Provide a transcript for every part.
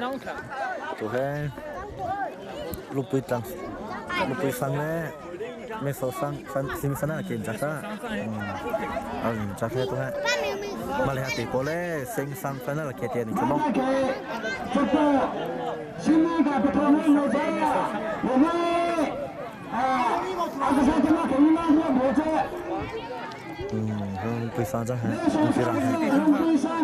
Tu he lupui tlang lupui sang le meso sang sim sana ken chaka an chaka tu he male hati pole sing sang sana la ke ni chomong Lungpui sang cang he lungpui rang he lungpui sang.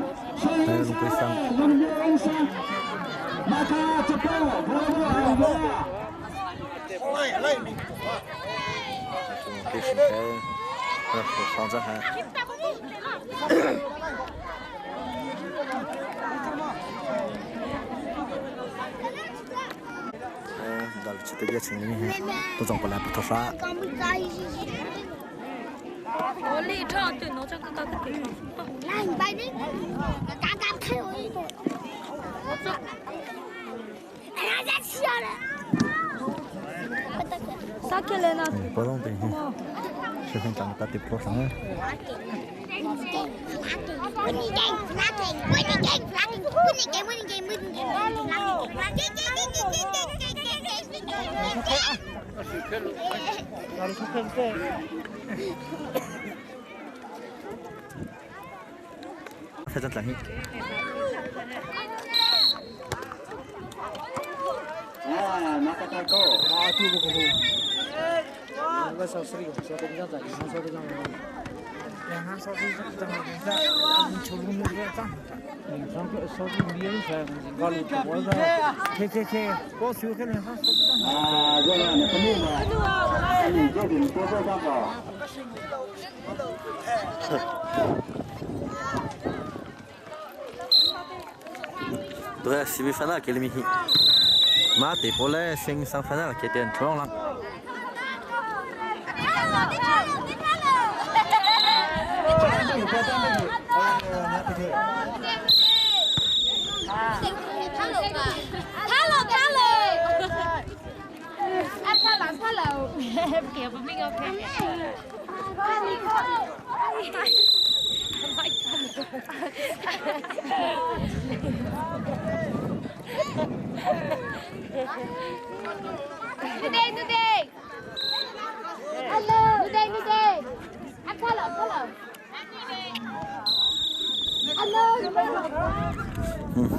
Sang cang he. Dal chite ge ching ni he to jong pala patho sha. Bolong te hi. Shifeng tang ta ti pho sang. Thế chân lạnh. Tôi simi fana ke limi hi. Ma te pole sing sang fana ke ten thong lang.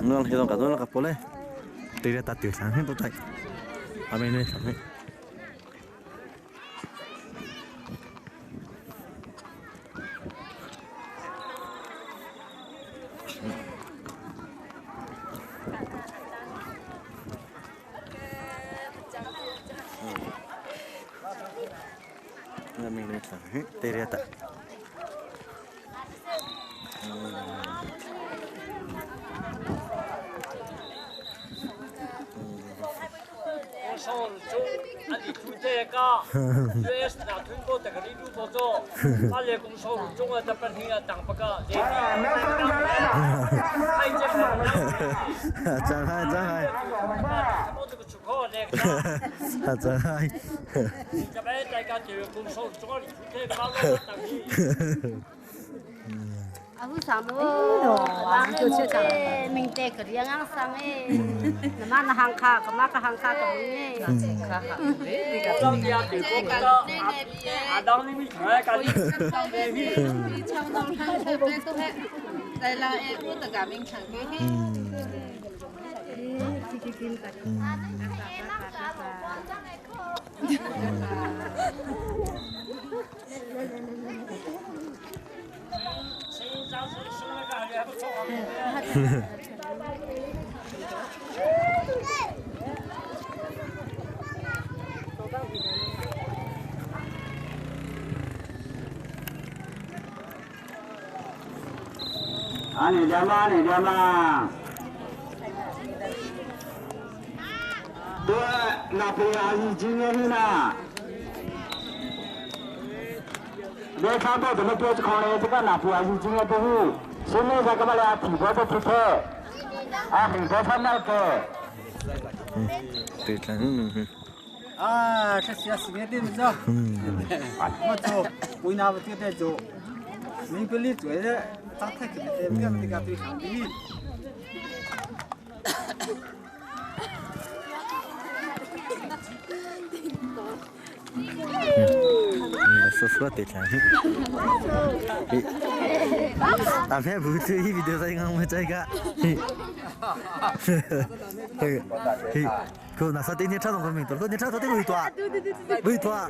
Ngon hi dong ka dong ka pole. Tira ta tiêu sáng hết tôi chạy. À bên đây sáng hết. Tira ta. 真嗨真嗨，真嗨。 对，嗯啊，这些时间对不着，我走，我拿不这个走，你不离嘴的，咋太可能这个这个对上的。À mẹ bố chơi video say ngang mà chơi cả. Cô na sa tin ni cha dong mình tôi ni cha tôi tin tua. Hui tua.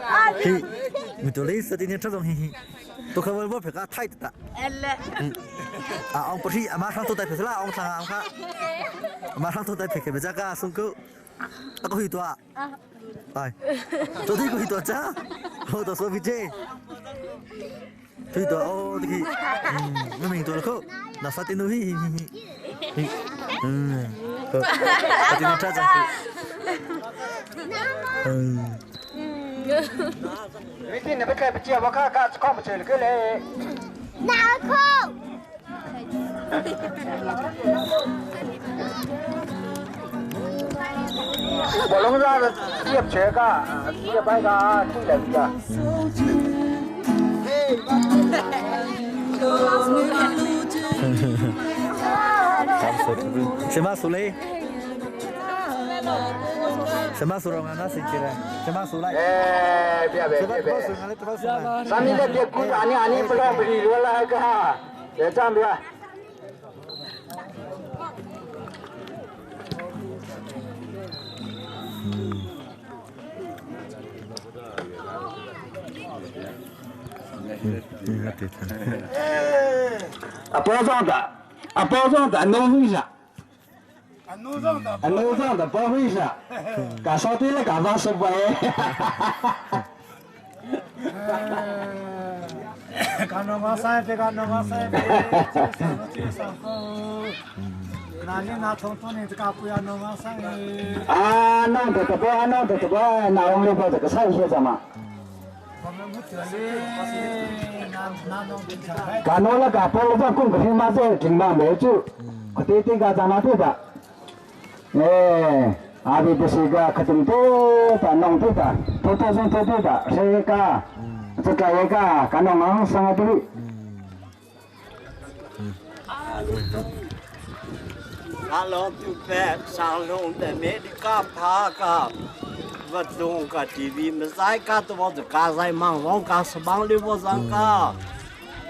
Hi. Mi tôi lấy sa tin ni cha dong hi hi. Tôi không có phải cả thay ta. À ông bố à má sang tôi tại phải là ông sang ông khác. Má sang tôi tại phải cái bây giờ cả sung cứu. À có hui tua. Ai. Tôi thấy có hui tua cha. Ô tôi số bị chê. Hui tua ô thì nó mình tôi là cô. Na sa tin hi hi hi. Ừ. Sa tin cha dong. Ừ. 你今那边开不接，我看看看不出来个嘞。哪口？我弄啥子接不出个，接白个，出来个。什么树嘞？什么树让俺那谁去嘞？什么树来？哎，别别别别！咱们这别顾俺呢，俺呢不让不理我了个哈，别这样别。啊，包装的，啊，包装的，弄一下。啊，弄上的包回去，干烧对了，干啥是不哎？干农刚三别干农刚三别，这上后，那你那从从你这个不要农刚三啊，弄的这个，弄的这个，那我们把这个菜些怎么？我们不这里，那那弄的菜。干弄了干包了，这供个黑马在挺忙没做，可对对个咱那对的，哎。阿比不是个可真多的弄对的，多多种多对的，谁个？这个一个干农忙生活的。阿龙就白，上龙的没的干怕个，我东个地皮没在干的，我就干在忙，我干是忙的我上干。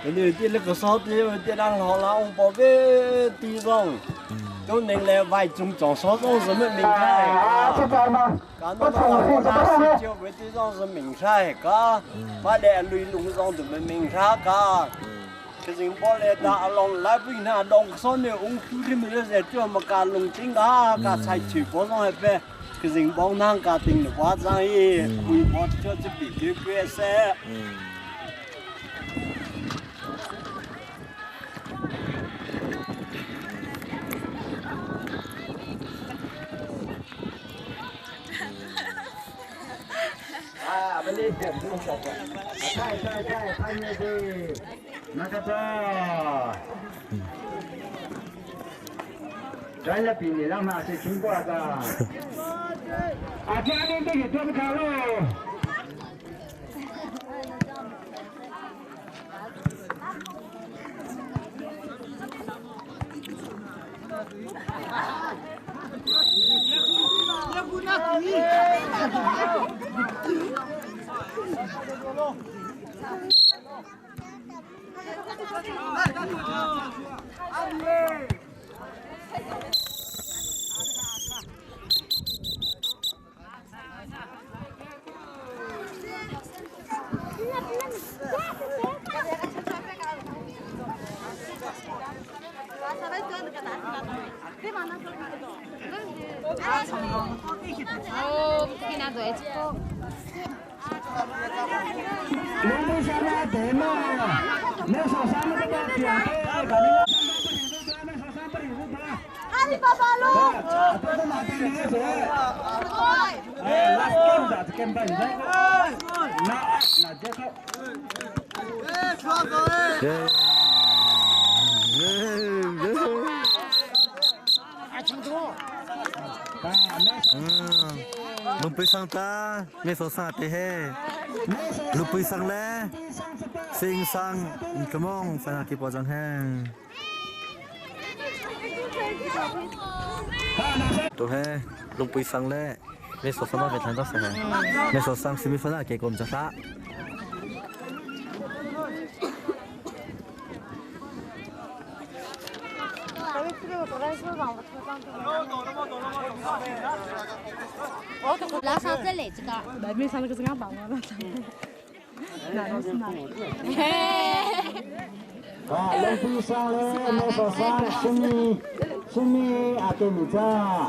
你的那个烧的，的让老老宝贝地上。都能来外中装烧装什么名菜啊？这个吗？干到那那是叫外地上是名菜，嘎，把那雷龙上的么名菜嘎。可是我来打龙来不那龙上的红土的么子叫么干龙井啊，干菜去包上一边，可是帮那干顶的花上一，回包叫这比较贵些。啊，不你点不小的，菜菜菜，菜那个，那个这，咱那比你让那是听过的。啊，家里这个做不开喽。阿里巴巴喽！ Lupui sang ta, me so sa te he. Lupui sang le, sing sang, kemong sana ki po jang he. Tu he lungpui sang le me so sama ve thlan ta sa he. Me so sang simi fana ke kom cha sa. 拉上这来这个。外面上那个是俺爸妈的。 啊，龙皮上嘞，没说上，是你，是你阿给你家。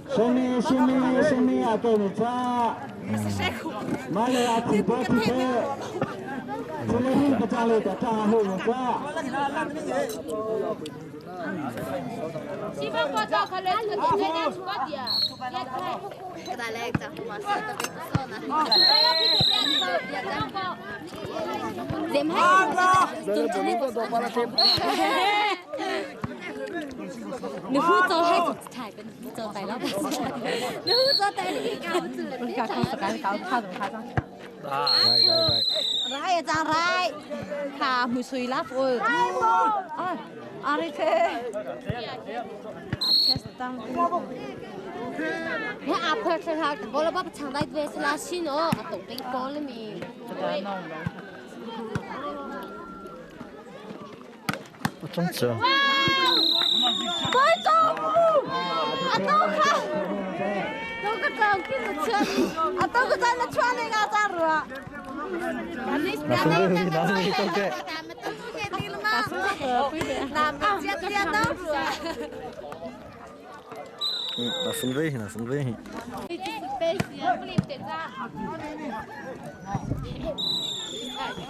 是你是你是你阿给你家。马来阿提波提特，这里你不家里的家后人家。西方国家可能这个电电出的，也你负责还是菜跟负责带老板？你负责带你搞子，你搞搞搞搞怎么夸张？ 来张来，卡没水啦，我。啊，阿里切。你阿婆吃啥？我老爸爸抢来的是拉稀哦，阿东北包了没？我中招。我中，阿东卡，东个张给你吃，阿东个张那穿那个张罗。那是那是你都给。那是微信，那是微信。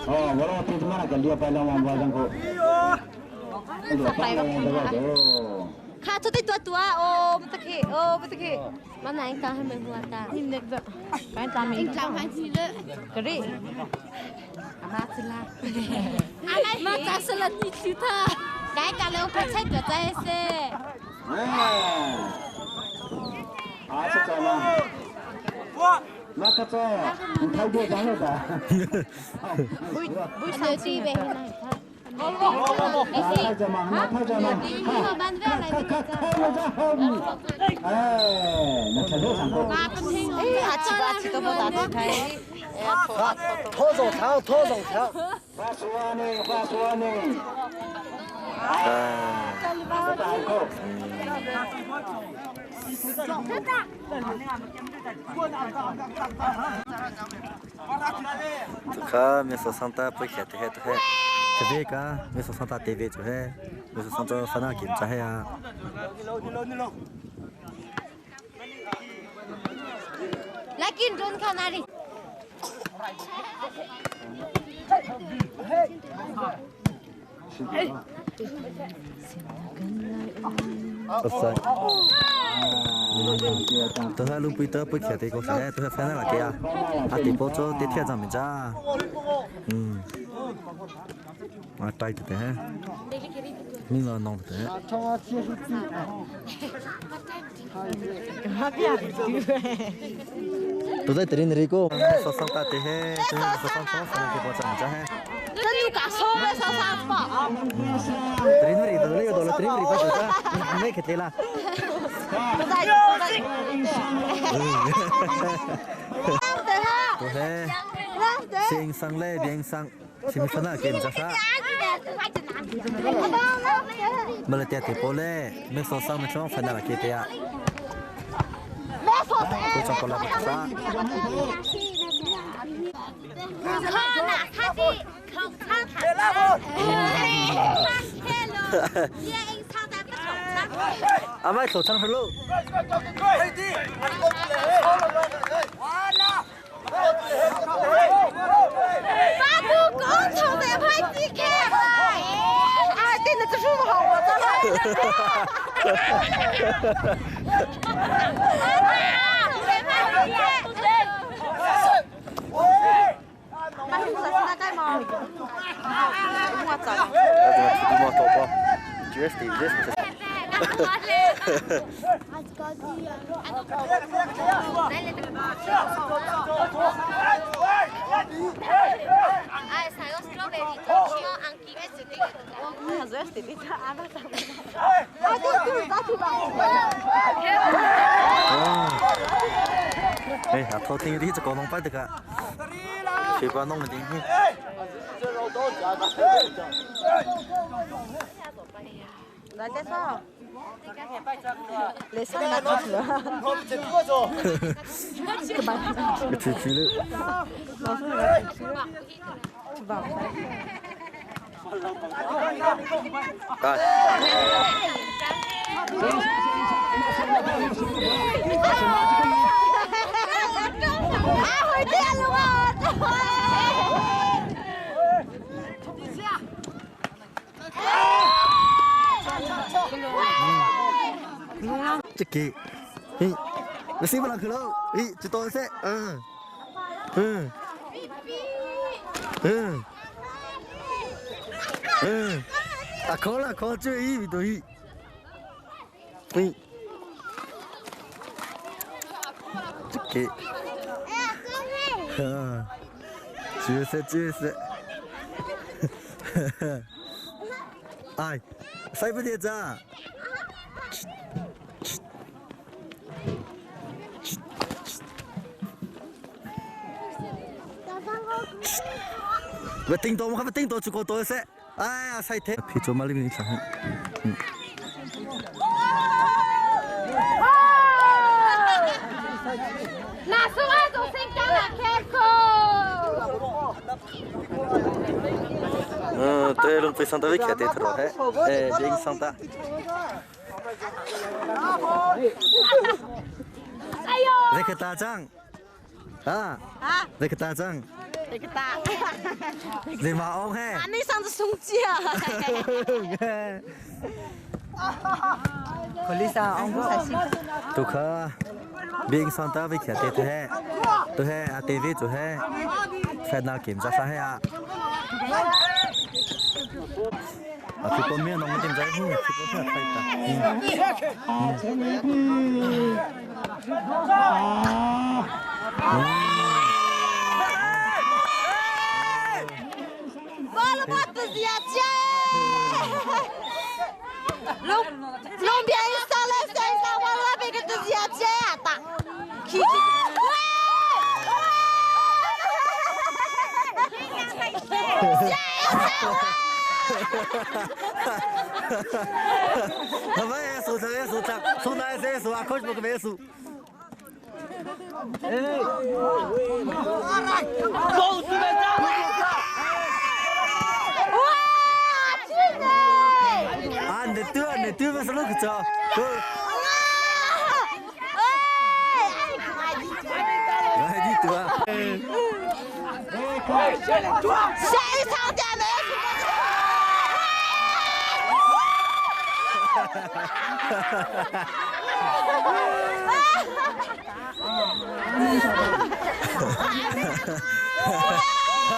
哦，我老听他妈个列白两万块钱个。卡出的多多哦，不得去哦，不得去。我哪一张还没画的？你那个，反正没。张还记得。个哩。阿妈子啦。阿妈咋是了你去他？该干了，我才个在噻。哎，啊，是这吗？那个这，你太过分了吧？不上去呗。太着嘛，太着嘛，看看看了这好，哎，那才六上过。哎，阿七八七都不打开。拖走长，拖走长。话说呢，话说呢。哎。大口。这没说上大不开的还的还，这边个没说上大 TV 就还，没说上这发那给这还呀。来，给你看哪里？不是。都系路边都不开的个啥，都系翻那个啊，啊地包做地铁站面咋？嗯，啊对的的，你那弄的。都在这里那个，说上大的嘿，说上上上个包站咋嘿？这你敢说没说上吧？这里那里到了到了，这里那里不走的，没去对啦。对，先生嘞，边生，先生那给唔着啥？没了点地包嘞，没说上没说，反正给的呀。都做过了不啥？阿妈手唱是路。把土工厂的拍几开，哎，对那这什么好我咋了？我怎么出的毛头包？绝对绝对。哎，阿头听你这高能摆这个，谁把弄的进去？来介绍。来上来了。个吹吹了。哎。啊，回电了我。这个，咦，你先不能去咯，咦，就多些，嗯，嗯，嗯，嗯，啊，可啦，可这一对，咦，这个，嗯，就是就是，哎，使不得咋？我听到，我还没听到这个多些。哎呀，晒太。皮做嘛里面上。嗯。那是我做新疆的开口。嗯，对，龙飞上到位开的头嘿，哎，别上当。哎呦！这个打仗。啊。啊。这个打仗。这个打。你马昂嘿。啊，你上次松鸡啊。可丽莎昂个。都可，别上当位开的头嘿，都嘿啊，对位做嘿，才拿金子上嘿啊。啊，这个面弄点在，这个面太大。嗯。我了我自己家，龙龙边上来山上，我那边个自己家打，去去。我们也输，这也输，这输哪也输啊，可是不个没输。哎，狗子们哇，去呢！啊，你对啊，你对不是那个走。哇！哎，来你对啊。下一场见没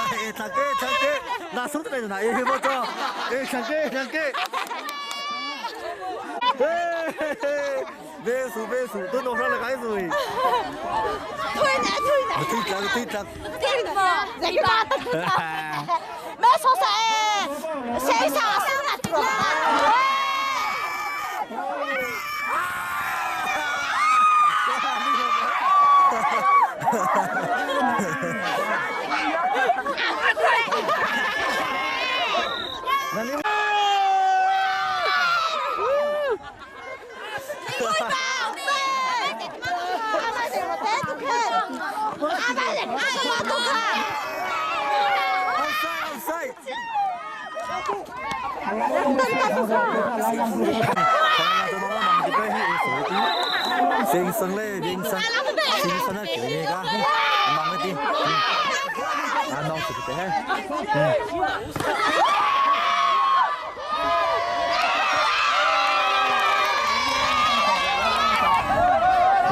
哎，大哥，大哥，拿手来拿，哎，我走，哎，大哥，大哥，哎，别输别输，都弄上来开始。推呢推呢。推脚推脚。推呢，这个打的。没说谁，谁上上了？那你。先生咧，先生，先生咧，叫咩噶？望一啲，啊，望住佢哋嘿，嗯，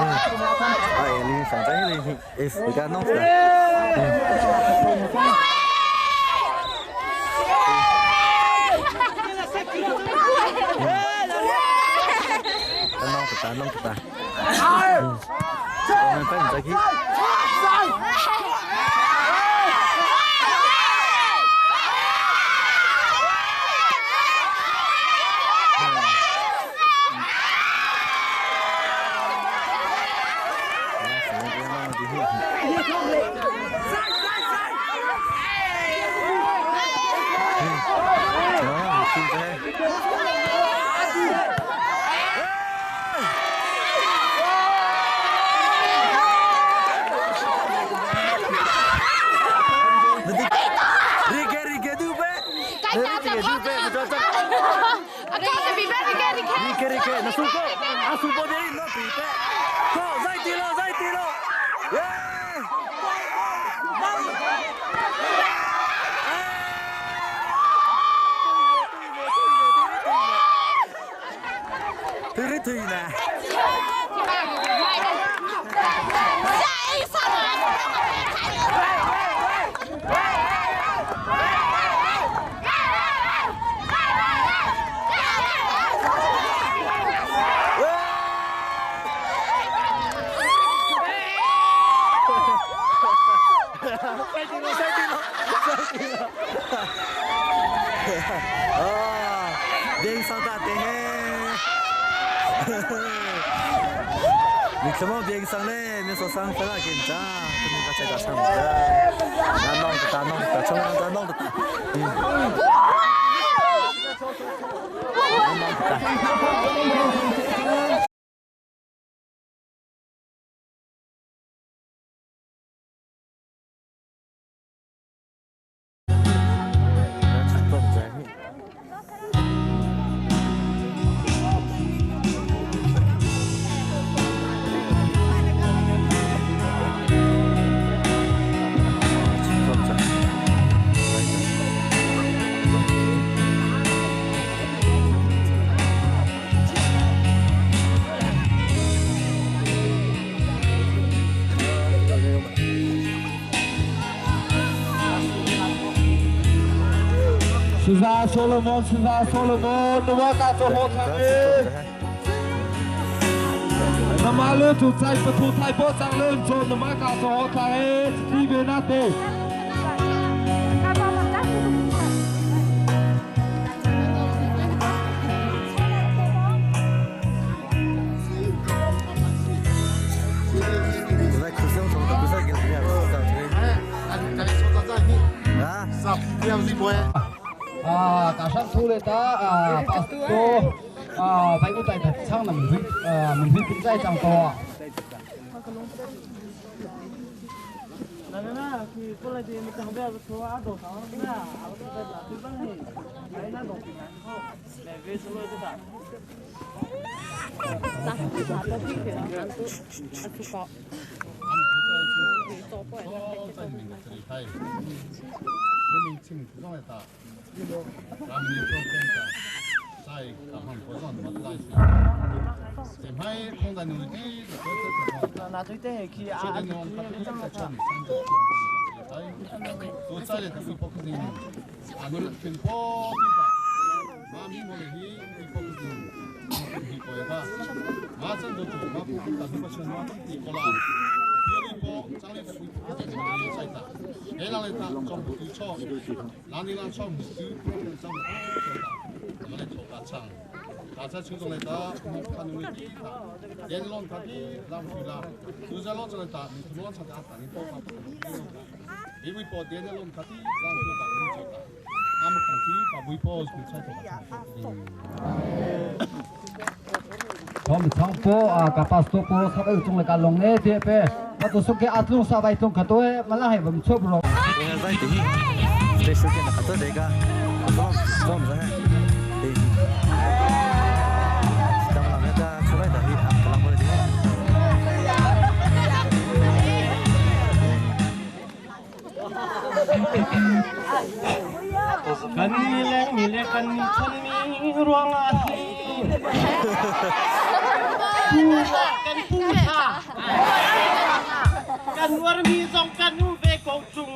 哎，你上仔你，诶，而家弄出来，嗯。ta nong ta. Mình phải mình khi. 是 Solomon，是 Solomon，我打做好看的。那马勒就在不出太波长人做，那马打做好看的，这边那的。啊，大山出来的啊，巴多啊，白骨带的唱的门会啊，门会不在长多。 我们唱歌啊，噶巴斯多歌，他们中来噶龙呢，对不？我都说给阿龙沙白中可多，马拉还我们错不了。 กันมีแรงมีแรงกันมีชนมีรวงอาทีกันปูชากันวรมีสองกันนูเวกงจุง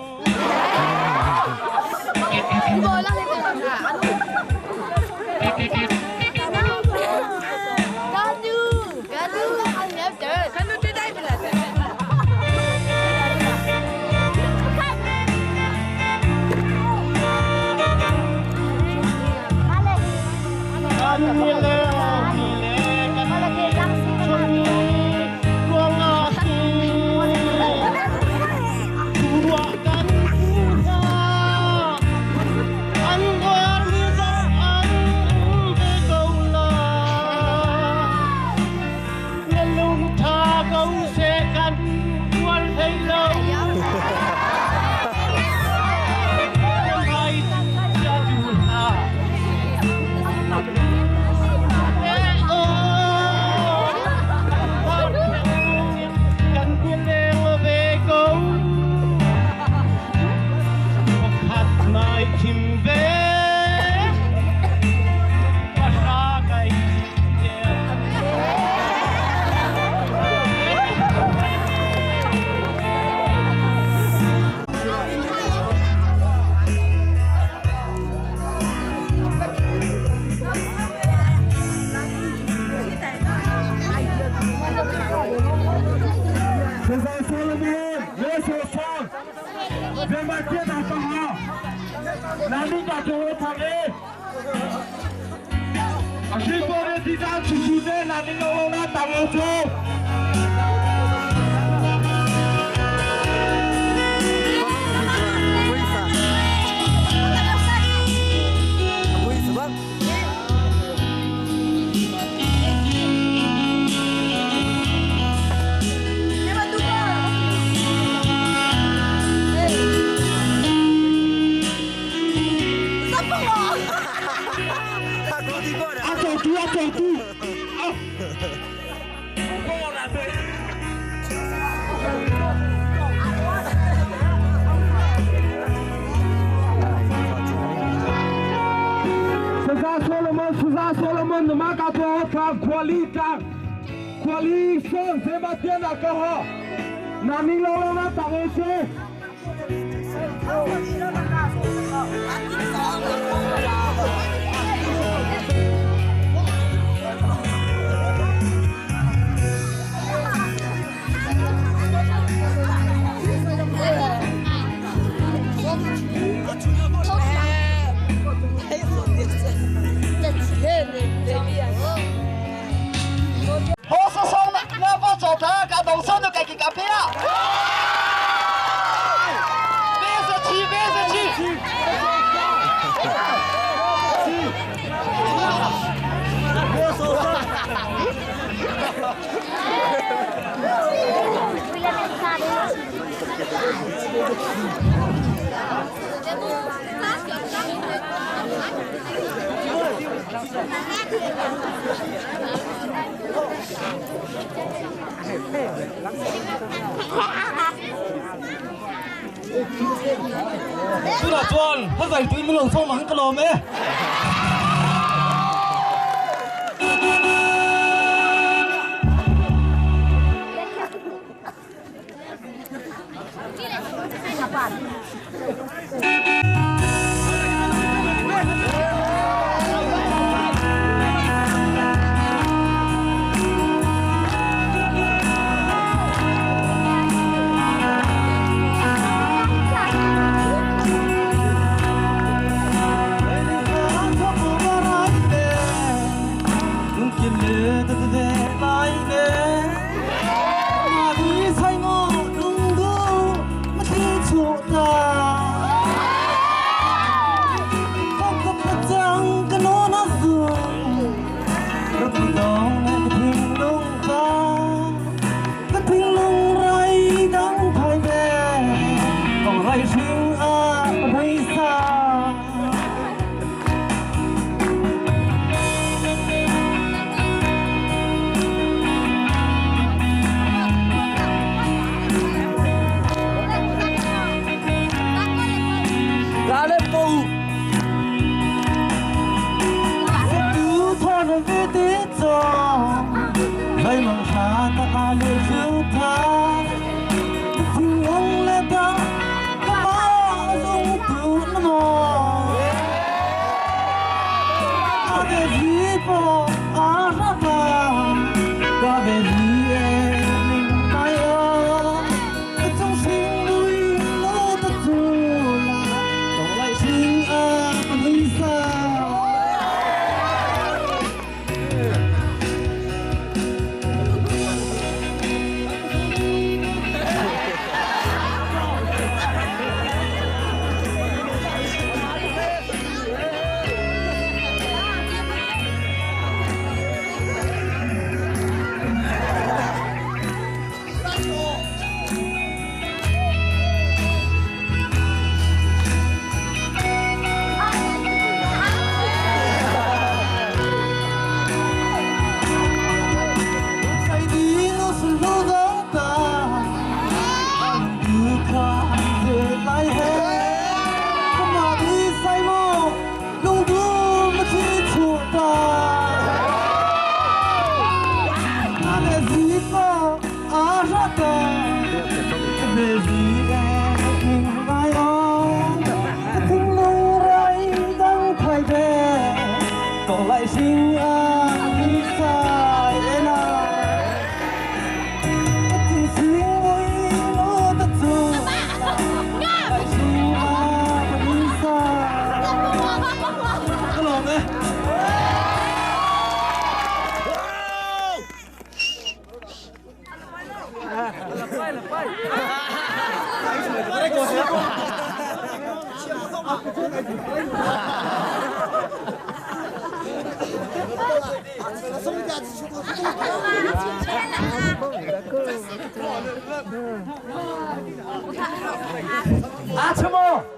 阿什么？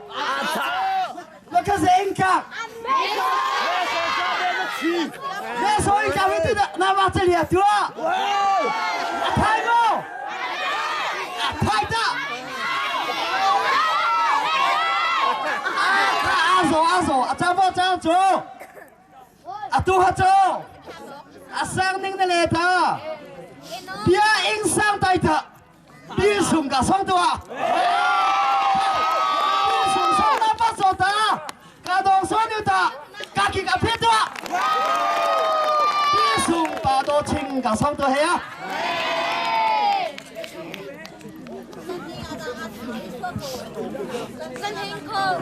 阿草。那可是应该。那所以讲会对的，那往这里啊，对吧？太高，太大。啊，阿手阿手，阿张波张走，阿杜哈走，阿桑宁的来他，别应上带他，别送个送多啊。别送送那不走的，家东说牛的，家己个撇多。别送把多情个送多黑啊。身体好。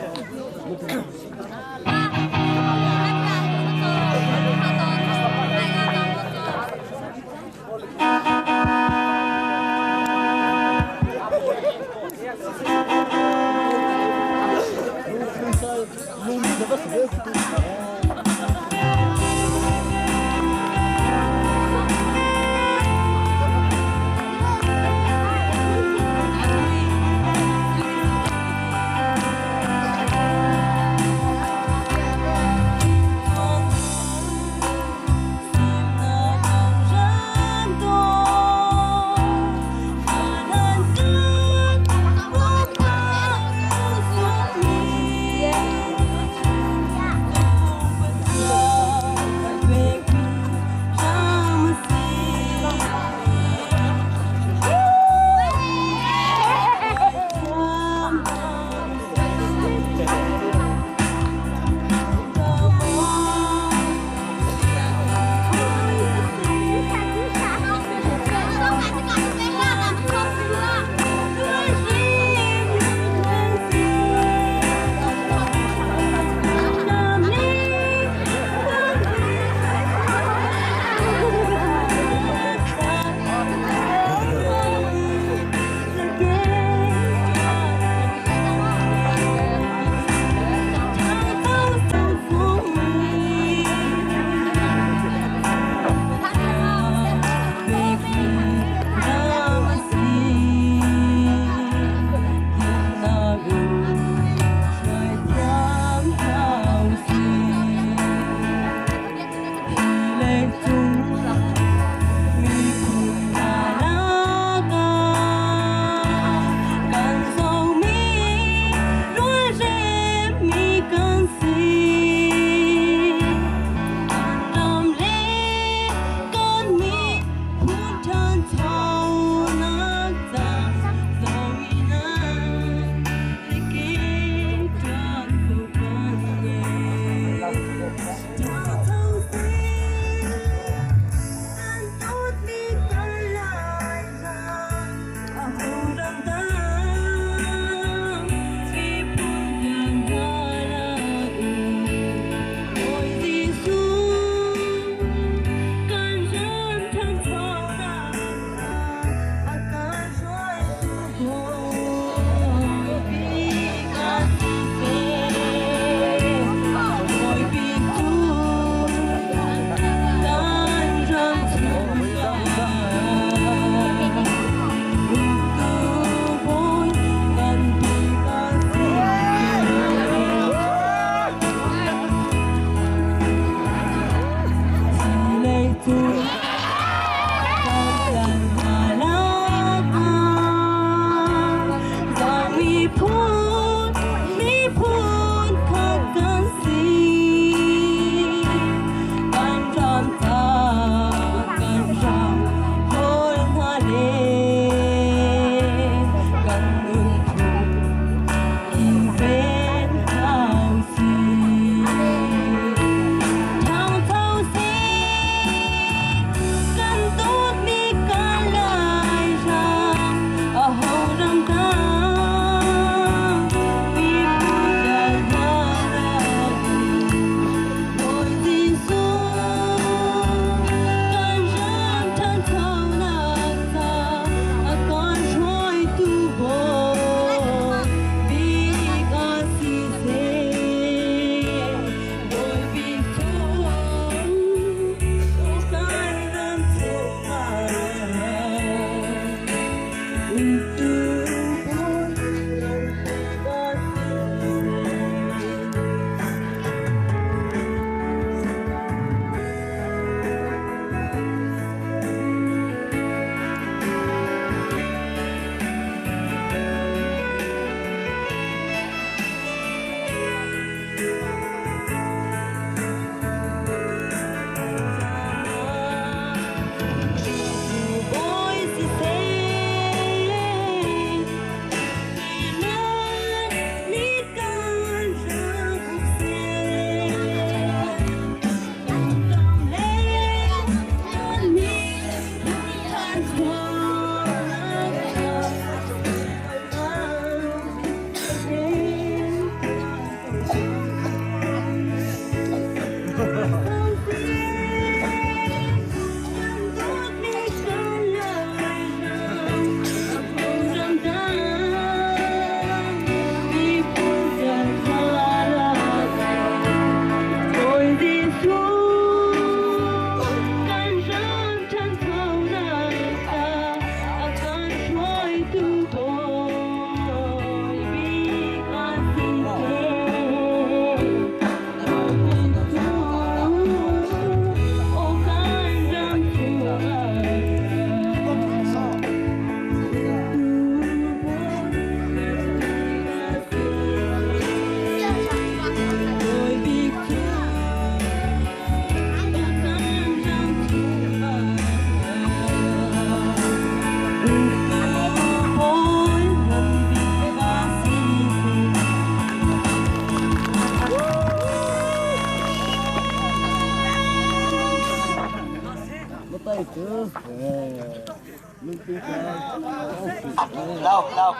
Lau lau.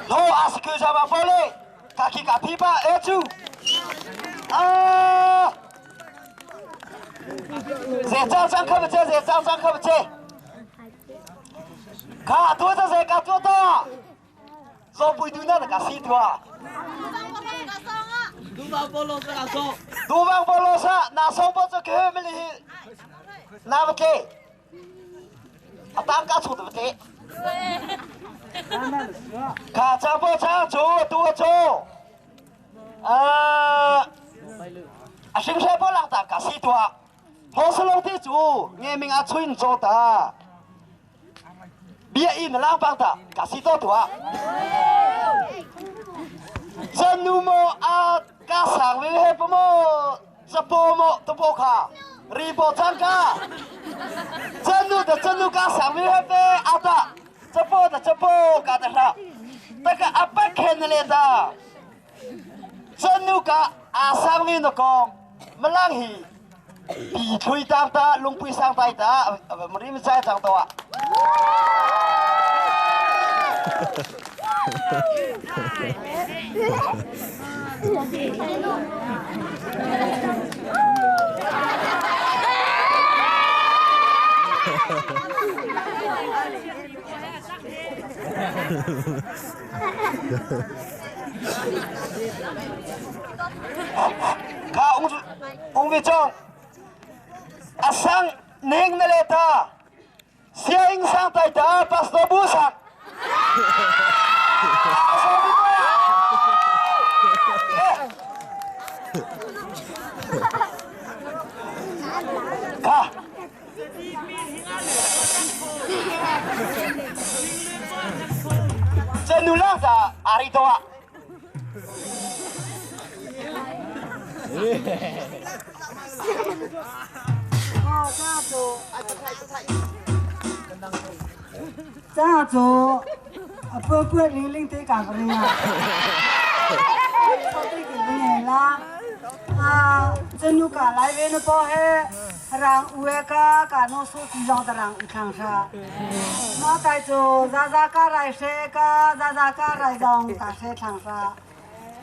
No asku sama boleh. Kaki kaki pa ecu. Ah. 这张张可不这，这张张可不这。卡多这这卡多多。做不对那个西多。杜邦波罗萨那松波这个没哩，那不给。啊，当家出的不对。卡张波张主多主。啊。啊，新山波浪大卡西多。何是龙地主，爱民阿村做的。别因浪帮的，卡西多多。真努么啊？加上为黑不么？这波么都不卡，ri波张卡。真努的真努加上为黑呗阿达，这波的这波卡的啥？那个阿爸看的来的，真努卡阿上为那个没浪去，比吹当打，龙背上带打，没人在长多啊。卡翁翁伟忠，阿桑宁那来的，谢英桑带的，巴斯多布桑。卡。这女郎子阿里多啊。这做啊，不过零零得干个呀，对个人啦，啊，这女家来边的包嘿，让乌个干诺手机上的让看啥，马在做咋咋个来些个，咋咋个来让大些唱啥，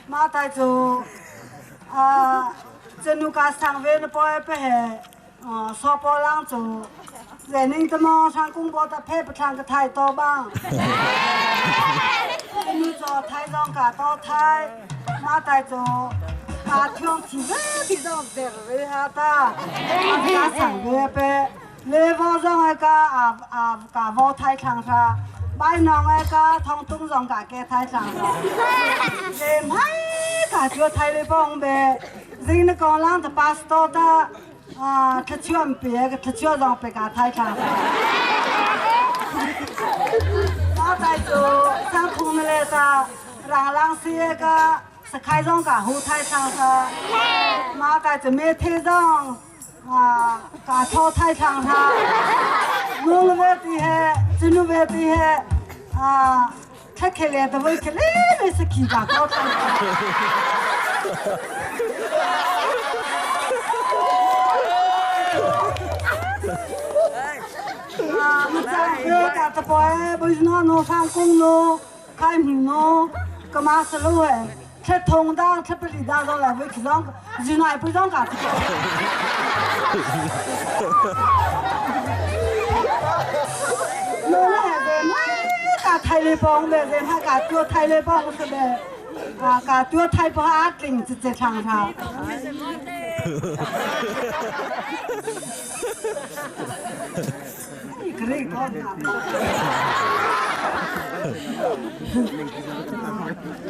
马在做啊，这女家上边的包嘿不嘿，啊，说包让做。人宁怎么上公婆的配不上个太多吧？你做太上个多太，马带做啊，天气热的上热热哈的，啊上热呗，来往上那个啊啊个往太长沙，买那个唐东上个给太长沙，来买个就太来帮呗，人那个浪的巴斯多的。啊，他全别个，他全让别个太长。我在做上空的来的，让让些个是开上个后台上的，马在这没台上啊，个超台上上，弄了外地还，这弄外地还啊，他开来的我开来没是去吧高台。啊，我在个个的boy，不是那农上工农，开门农，干嘛是路哎？吃通当，吃不里当，都来回去上，就那不上干。我来的，我个台里帮的，人他个做台里帮是呗，啊，个做台不阿顶直接唱唱。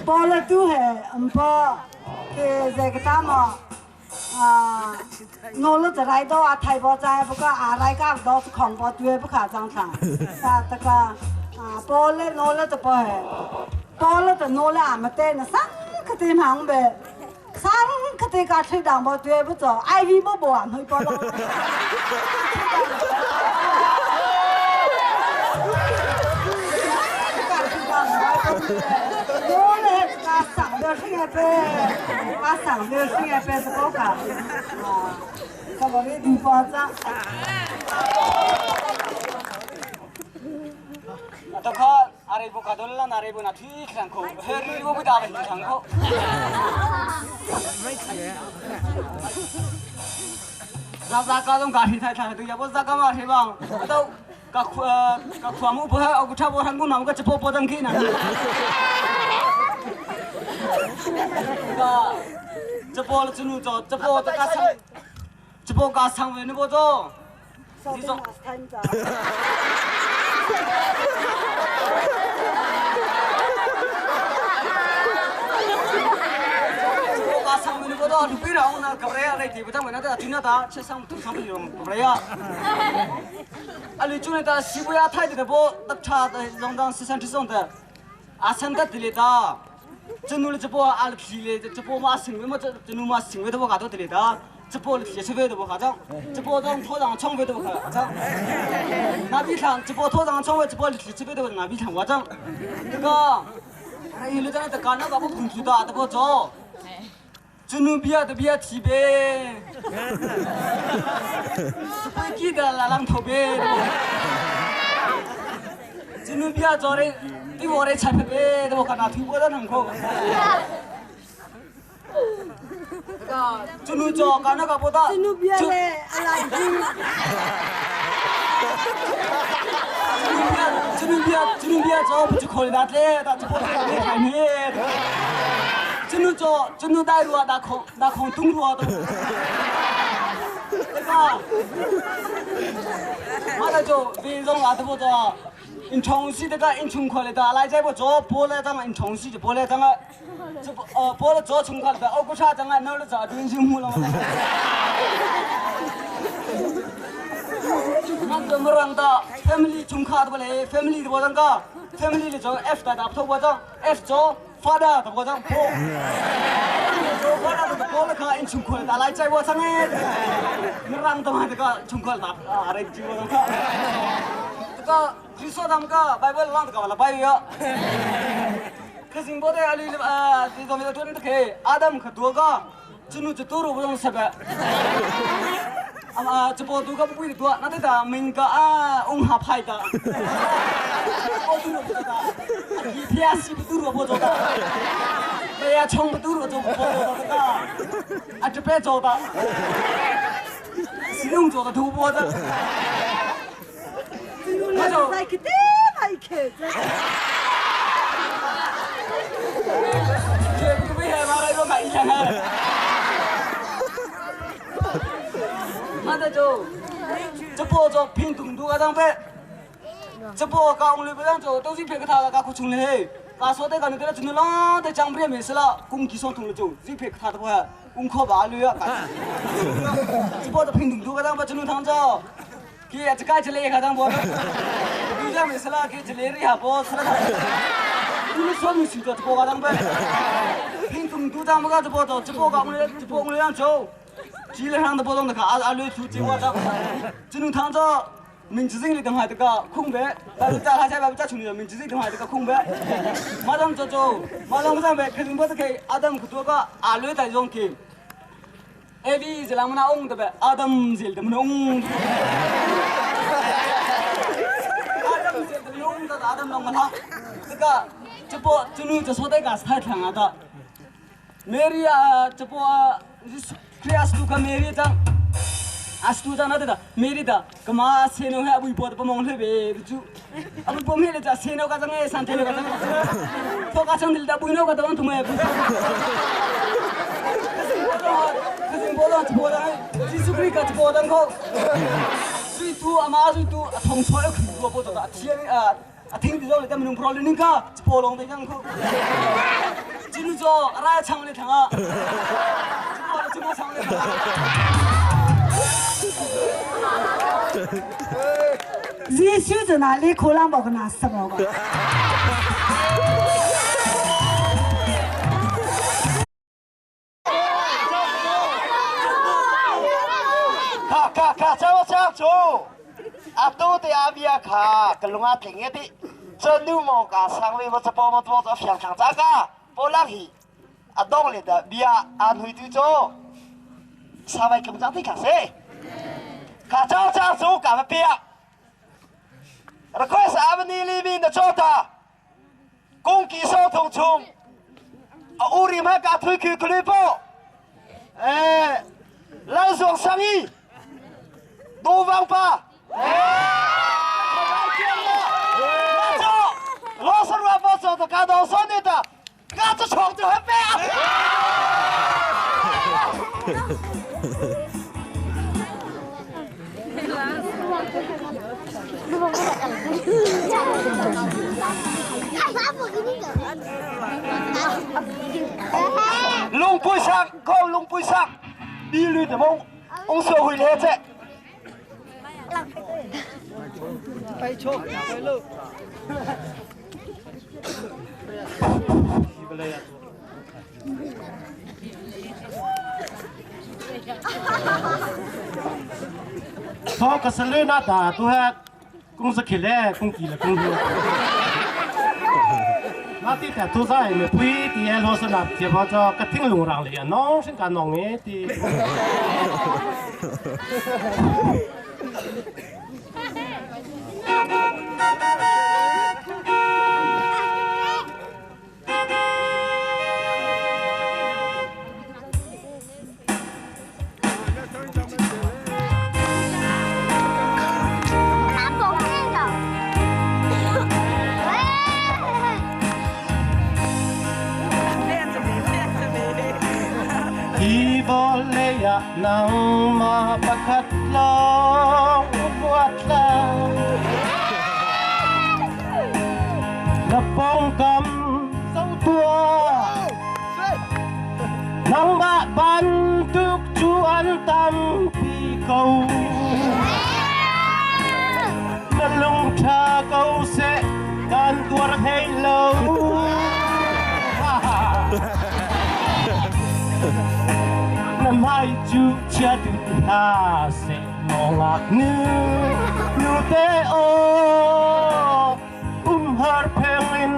包了都还，唔包给这个大嘛，啊，我了这来到啊，台胞在不过啊来个到是空包对不卡张场，啊这个啊包了我了这包还，包了这我了俺们带那三个地方呗，三个地方吹两包对不着，爱微不不俺会包了。我嘞啊上边是一百，啊上边是一百是高个，啊，这个为地方长。这个啊，阿里不卡多了，那里不拿推上口，黑里不打不上口。 ဇာဇာကာတော့ကာထိထိုင်ထိုင်တူရဘောဇာကမထေဘောင်တော့ကခွကခွာမှုဘဟာအကုထဘောဟန်ကုနာကချပေါ်ပေါ်တန်ခိနာကချပေါ်လချနူချချပေါ်တကဆံချပေါ်ကဆံဝဲနေဘောတော့ ဒီတော့ထိုင်တာ 보다 루피라 오나 가브레야 레티 보다 뭐나다 뒤나다 최상 두 상부 용 가브레야 알리 중에다 시부야 타이드 뭐 딱차 정당 시선 지성데 아산다 들리다 저누를 저보 알피레 저보 마승 뭐 저누 마승 왜도 가도 들리다 저보 예수배도 뭐 가자 저보 좀 토장 청배도 뭐 가자 나비상 저보 토장 청배 저보 예수배도 나비상 와장 그거 아 이르잖아 가나 가고 분주다 뭐 저. ကျနုပြတပြချီပဲစပကီဒါလာလန်ထောပဲကျနုပြကြောရဲဒီဝရဲချပဲတော့ကနာသူဘောနံခေါကျနုကြောကနာကပေါ်တာ ကျနုပြလေအလိုက်ကြီး ကျနုပြကျနုပြကြော不就可以拿的，他就不来看你。 ကျနုကြောကျနု带路啊，那空那空东路啊都。那个，马上就别让阿子不做，因冲洗这个因冲快的，来这不做，剥了张因冲洗就剥了张个，这不哦剥了做冲快的，哦不差张个，弄了做真辛苦了嘛。那个么让的 family 冲卡的不嘞，family 的不张个，family 的做 F 的打不头不张，F 做 发的不张破。发的不了卡，因冲快的来在我上哎，你让的嘛这个冲快的啊来接我卡，这个ခရစ်တော်ကဘိုင်ဘယ်လန်ကလာဘိုင်ရခစင်ဘောတဲ့အလီအာဒီတော့မတော်တဲ့ခေအာဒမ်ခတူကချနုချတူရဘုံဆဘအမချပေါ်တူကပွိတူနာတဲ့တာမင်ကအုံဟာဖိုက်တာပေါ်တူရတာဒီဖျားစီတူရဘောတာဘယ်ချုံတူရတော့ဘောတာအတပဲကြောတာစီလုံးကြောတာဒူဘောတာ 那就来个对来个。这不还马来个买一下 那就这波做平东都个当呗，这波搞我们不让做，都是别个他个搞出来，搞说的搞你给他做了，得讲不了没事了，公鸡上通了就，这别个他的话，我靠把驴啊，这波做平东都个当呗，只能躺着。给这个这里个当波，都讲没事了，给这里里哈波，出来他，你们说明是做这波个当呗，平东都当不个这波做，这波搞我们这波我们让做。 基本上都不懂得看，阿阿略出计划的，只能躺着。民主里的话这个空白，但是在他下边在群里，民主里的话这个空白，马上就走，马上不上白，肯定不是给阿当多个阿略在用给。A B 是啷么那翁的呗，阿当是怎么翁？阿当是怎么翁的？阿当啷么他？这个这波这路就说的个是太长了的，메리啊，这波 크리아스투 가 메리장 아스투 장 나다 메리다 그마 세노 해 아부 이보다 뽕 흘베 주 아부 뽕 흘레 자 세노 가장에 산테노 가장 토 가장 들다 부이노 가다 원투 뭐 그슨 보다 보다 지수크리 같이 보다 거 수이투 아마 수이투 통초에 그거 보다 티에 아听到了，咱们用普罗林卡，波浪的样口，进入做拉长的糖啊，这么长的。 耶稣在哪里？可能没个那什么个。 卡卡卡，走走走，阿多的阿比亚卡，格隆阿平的，这女毛家上位我这帮我做做非常咋个，波浪去，阿当来的比亚安徽都做， 上位咁早啲卡死，卡走走走，干乜边？Request abni libi na chota. Kungki so thong chung a uri ma ka thui khi khuli po eh lal zuang sang i do vang pa lo san wa po so to ka do so ne ta ka chu chong chu he pe. Lungpui sang ko lungpui sang bi lu te mong ong so hui le che. Pai chok pai lu. Thong ka sale na ta tu he kung sa khile kung ki le kung hu. Na ti ta tu zai me pui ti e lo sa na che ba cho ka thing lung rang le nong sin ka nong e ti. Hi vawlei ah nangmah pakhat lawng huat hlah. Na pawngkam zoh tuah. Nangmah bantuk cu an tampi ko. Na lungṭha ko seh, kan tuar hlei lo. Na hmai cu chia duh hna seh, maw ngaknu nute aw. Umhar pheng in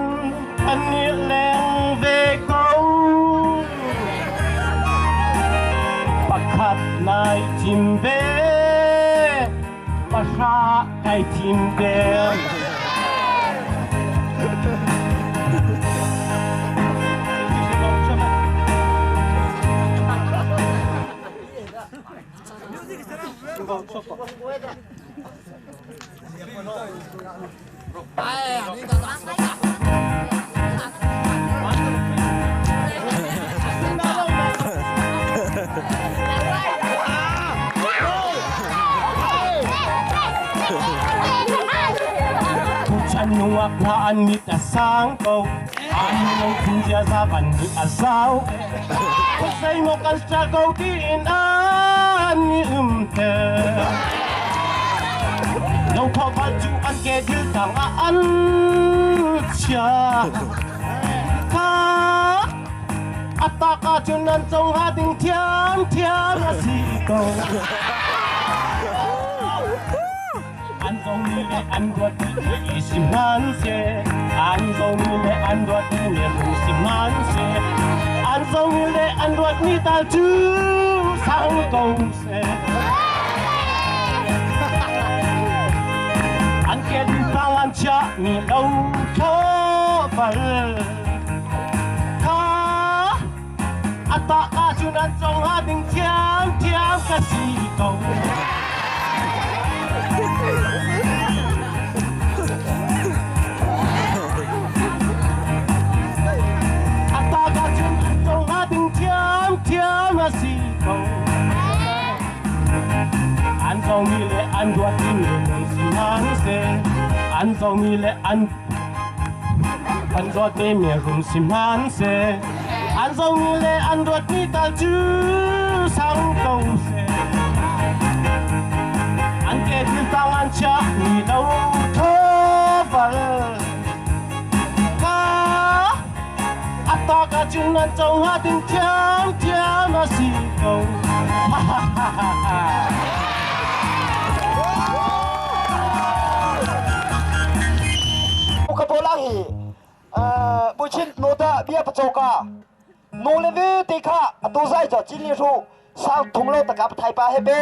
an i leng ve ko. Pakhat nai thim ve, pahra kai thim ve. Tuchan nungak hna an mit a sang ko. An minung phun ziaza van nih a zau. Zeimaw kan ser ko tiin an i umter. Lokhawh bal cu an ke dil tang ah an chia. Kha a tak ahcun an cong hnga ding thiamthiam a si ko. An zomi le an ruatmi i si hmanhseh, an zomi le an ruatmi le rung si hmanhseh, an zomi le an ruatmi tal cu sang ko seh. An ke tang an chiahmi lo tho bal kha a ta ahcun an cong hnga ding thiamthiam ka si ko. A ta ahcun an cong hnga ding thiamthiam a si ko. An zomi le an duatmi minung si hmanhseh, an zomi le an an dawtmi mirum si hmanhseh, an zomi le an ruatmi tal cu sang ko seh. An ke thil tang an chiahmi lo thaval ka a tak ahcun an co hnga ding thiamthiam a si ko. Ha ha ha ha ha. Ka bola hi buchin nota bia pachoka no le ve te kha atu zai cho chin li ru sang thung lo taka thai pa he be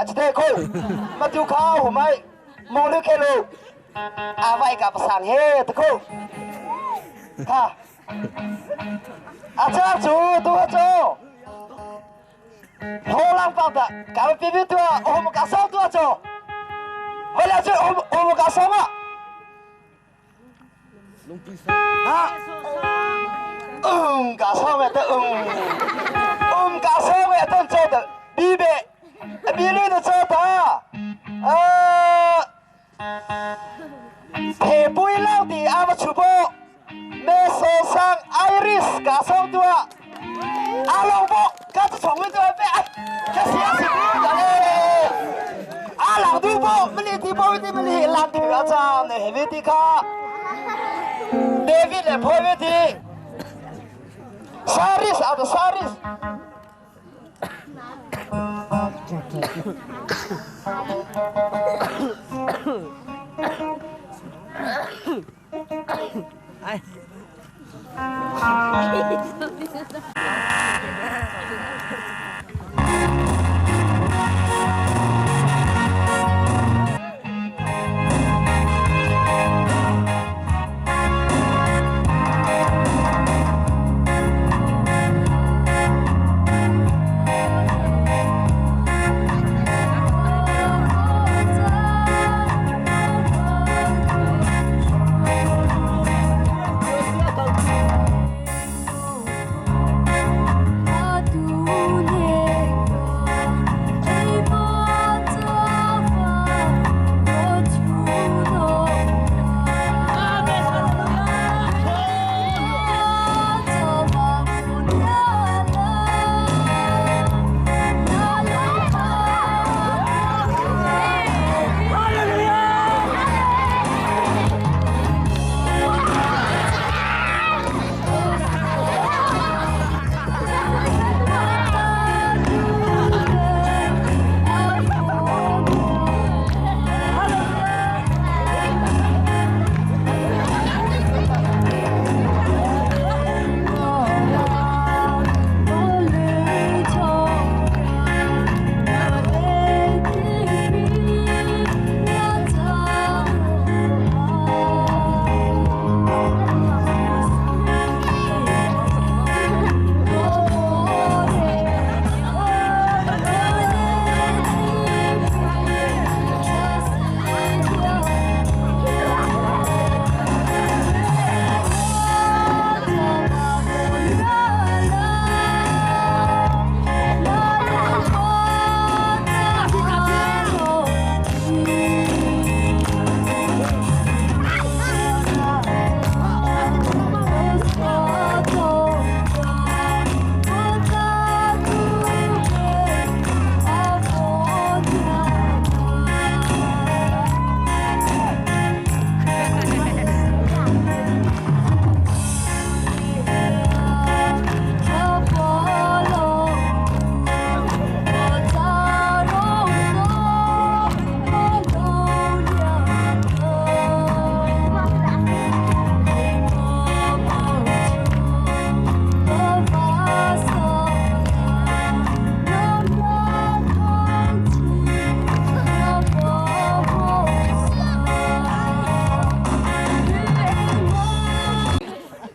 a chite ko ma tu kha humai mo le ke lo a vai ka pasang he te ko. Kha. A cha chu tu chu. Ho lang pa ta ka pi pi tu om ka song tu chu. Wala chu om om ka song a. Ha. Um ka song e ta um. Um ka song e ta cho ta bi be. Bi lu na cho ta. 皮背老弟阿不出波，咩苏生 Iris 加上对啊，阿龙波加只床面对咩？这是啊是边个咧？阿郎对波，乜你对波啲乜你烂条啊站，你系咩啲卡？David 嚟破咩啲？Saris 啊，Saris。 哎。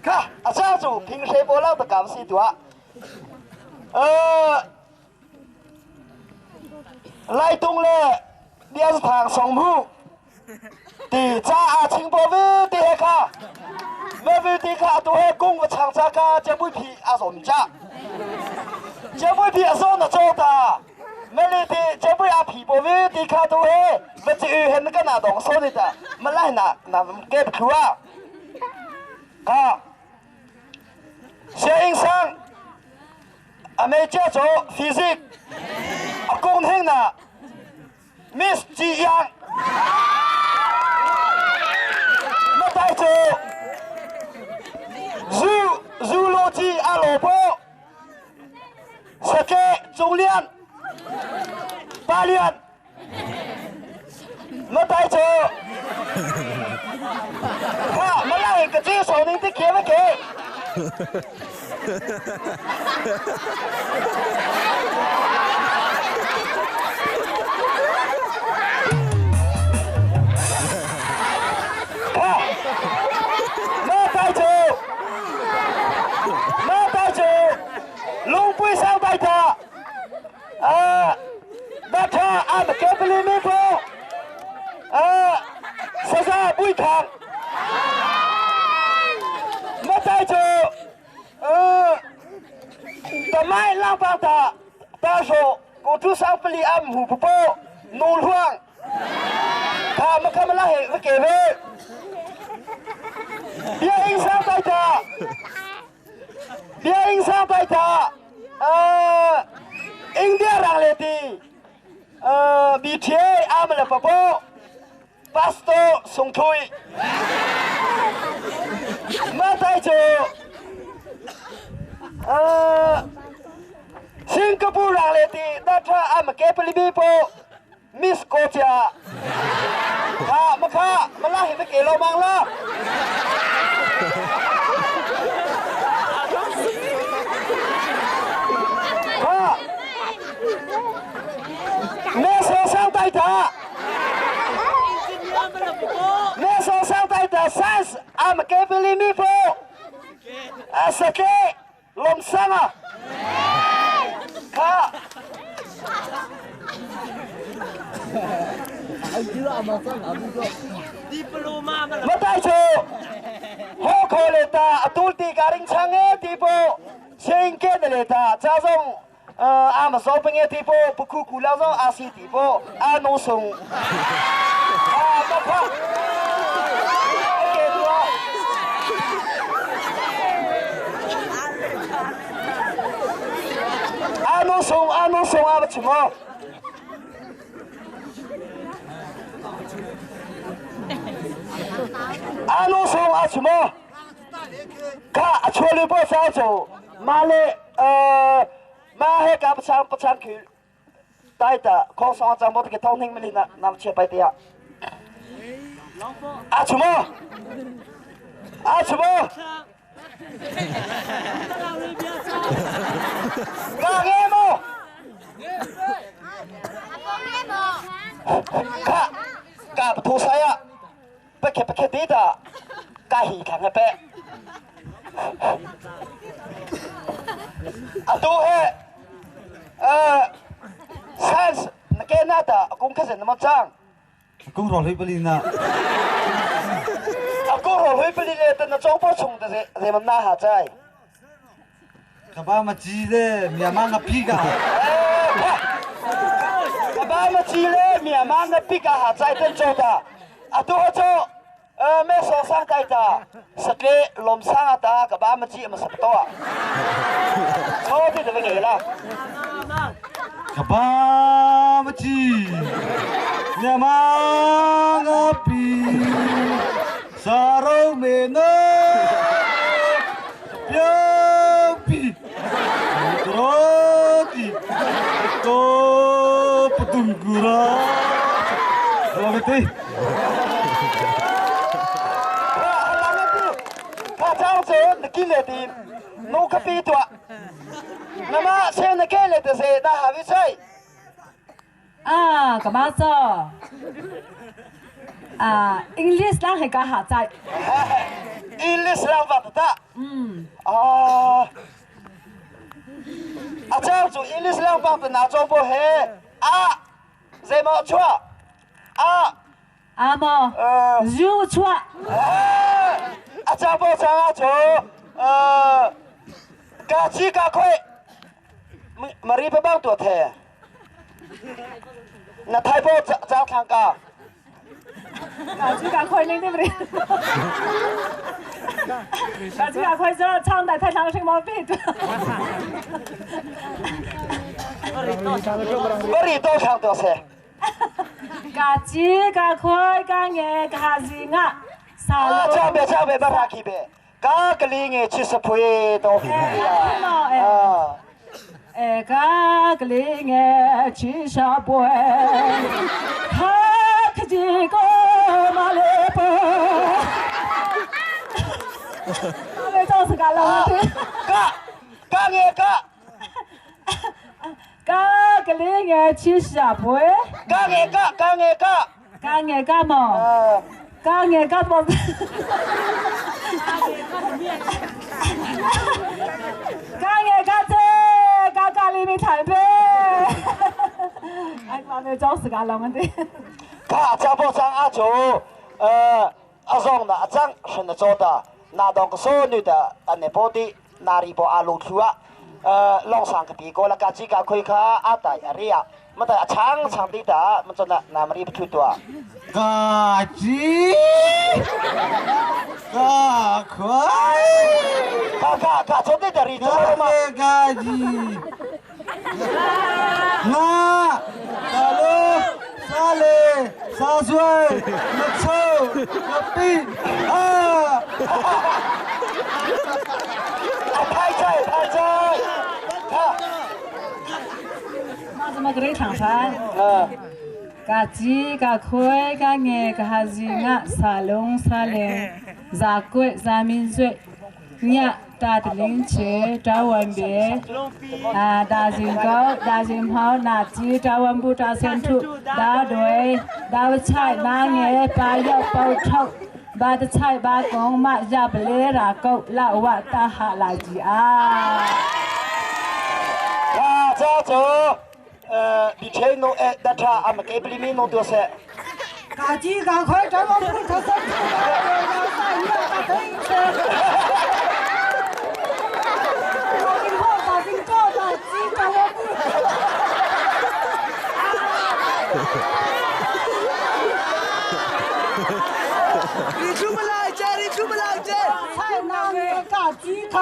看，啊，这组平时波浪的感谢多。来东嘞，两堂双铺，地扎啊，清波威地卡，那威地卡都系公个长扎卡，这不皮啊什么扎，这不皮啊什么做的，没哩地这不啊皮波威地卡都系，没只有那个哪东说的的，没来哪哪给不出啊，啊，谢医生，阿妹叫做 physics，阿公听呐，Miss 吉阳，没带走，zoology 阿萝卜，十个中练，八练，没带走，哈，没来个这手你得给没给？没带走。pali mi po saza bui khang matai chu tamai lang pang ta ta so ko tu sang pali am hu po nu luang kha ma kha ma la he va ke ve bia ing sang tai ta bia ing sang tai ta India rang le ti BTA am le papo Pastor Sung Thui ma tai chu Singapore rang le ti da tha am ke pali bi po Miss ko chia kha ma kha ma la hi ke lo mang la kha me so sang tai ta me so sang tai ta sans am ke pili mi po asake lom sang a kha Matai chu ho kho le ta atul ti ka ring chang e ti po sing ke le ta cha zong a ma so penge ti po pukhu ku la zong a si ti po a no sung a ma pha ke tua A nu sung a nu sung a va chim aw. A nu sung a chim aw. Kha a chuali po sa cu ma le ma he ka pachang pachang khi tai ta khong song chang bo ke thong ning mali na nam che pai te ya. A chim aw. A chim aw. Ka nge maw? Ka ka thu sai ah pakhe pakhe ti ta ka hi thang pe. Atu he science na ke na ta kung kha sen mo chang. Kung ro hlui pali na. A kung ro hlui pali le tan na chong po chung te ze man na ha chai. Ka ba ma chi le mia ma nga phi ka. Ka ba ma chi le mia ma nga pi ka ha chai ten cho ta. A tu cho me so sang tai ta sakle lom sang ta ka ba ma chi ma sap to. Cho ti te nge la. Ka ba ma chi mia ma nga pi sa ro me na piang pi ro ti ko patung gura Ro ti Ka chang che na ki le ti no ka pi tua Nama se na ke le te se na ha vi sai. 啊，干嘛做？啊，English 人係講下載。 English 人話得。嗯。啊。啊，這樣做 English 人話的哪種不係？啊，什麼錯？啊。阿毛。有錯。啊，這不這樣做？加雞加虧，马里不帮多睇。那太婆早早看噶。加鸡加亏，你对不对？加鸡加亏，这唱的太长声毛病。马里多唱多些。加鸡加亏加眼加字啊，啊，这边这边把他去呗。嘎格里个70岁都啊。哎，嘎格里个70岁，他可几个马来波。我就是嘎了，嘎，嘎个嘎。嘎格里个70岁，嘎个嘎，嘎个嘎，嘎个嘎嘛，嘎个嘎嘛。嘎个嘎子，嘎嘎里面台北，哎，妈的！装死噶龙的。 卡加波张阿祖，阿zong na achang shin na chota na dong ko so nu ta ane po ti na ri po alu thua long sang ka pi ko la ka chi ka khoi kha a tai aria ma tai achang chang ti ta ma chona na mari phu tua 嘎叽，嘎快， ka ka ka chon ti ta ri 嘎嘞嘎叽，那，嘎喽，沙嘞，沙水，那臭，那冰啊！ thai chai thai chai ခ 那怎么给你唱噻？嘎鸡嘎亏嘎眼嘎哈子嘎沙龙沙连，扎贵扎民嘴，呀大的林切扎文别，啊大金高大金跑那鸡扎文布扎三处，大队大菜那眼把药包臭。把的菜把公马亚不来拉狗老瓦大哈拉吉啊！ ka cha cho ဒီချိန်နိုအဲတထအမကေပလီမီနိုတို့ဆက် 嘎叽嘎快，咱们不可生出来，大一大灯车。打电话打电话打鸡打我不。 你出不来这，你出不来这。 菜那个嘎鸡卡。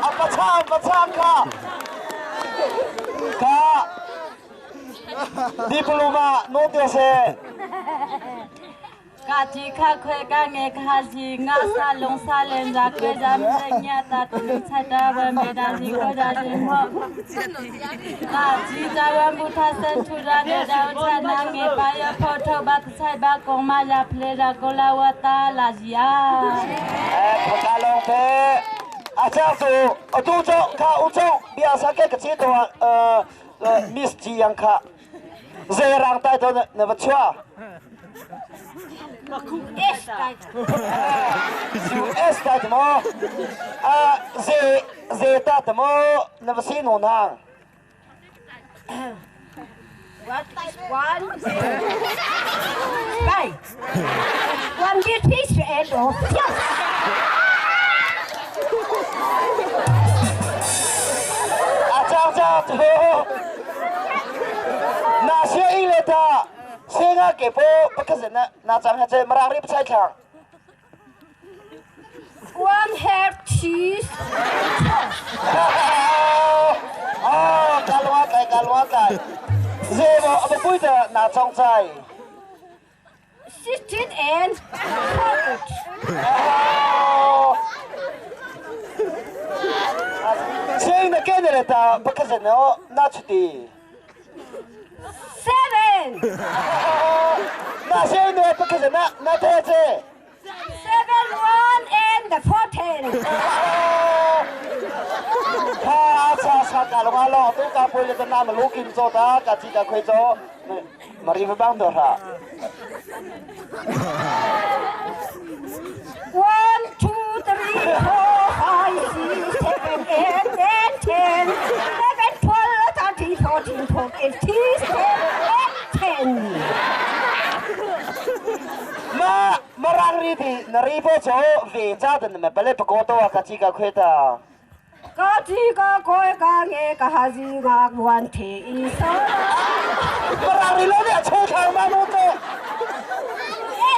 အပချာပချာခါခါဒီပလိုမာနိုတို့ဆက် 嘎吉卡亏嘎爱卡西，俺沙龙沙连扎亏咱们伢达东菜达文没达西亏达西好。嘎吉扎文不他生出来的达菜那爱把呀泡头把菜把公马呀普雷拉过来我打拉西呀。 အဲပကလုံးပဲအချာဆိုအတူချောခါဦးချောဘီယာစကဲကချီတော့အဲမစ်ဂျီယန်ခါဇေရန်တိုက်တော့နဝချွာ S 带。 US တိုက်မောအာဇေဇေတတမောနဝစီနိုနာ What is one? Bye. One beauty and off. အချာချာတော့နာရှေအီလက်တာစေငါကေပိုပကစနနာချမ်းဟချေမရာရိပချိုင်ချာ One have cheese. အာကလဝတိုင်ကလဝတိုင်ဇေဘောအပပွိတနာချောင်းချိုင် 16 and carrot. ချင်းနကဲနေတာပကစနောနာချတီ Seven. နာရှင်းနေပကစနာနာတဲ့ချေ 7, 1 and the 14. ဟာချာချာကလဝလောတူကပွေလေနာမလူကင်စောတာကချီကခွေစောမရီဘန်းတော့ဟာ 1, 2, 3, 4, 5, 6, 7, 8, 9, 10, 11, 12, 13, 14, 15, 16, 10. မမရန်ရီတီနရီဘောချောဝေချတဲ့မပလေပကောတော့ကချီကခွေတာ 个几个国家的个哈是个问题所。 မရန်ရီလုံးနဲ့ချိုးချောင်းမလို့တဲ့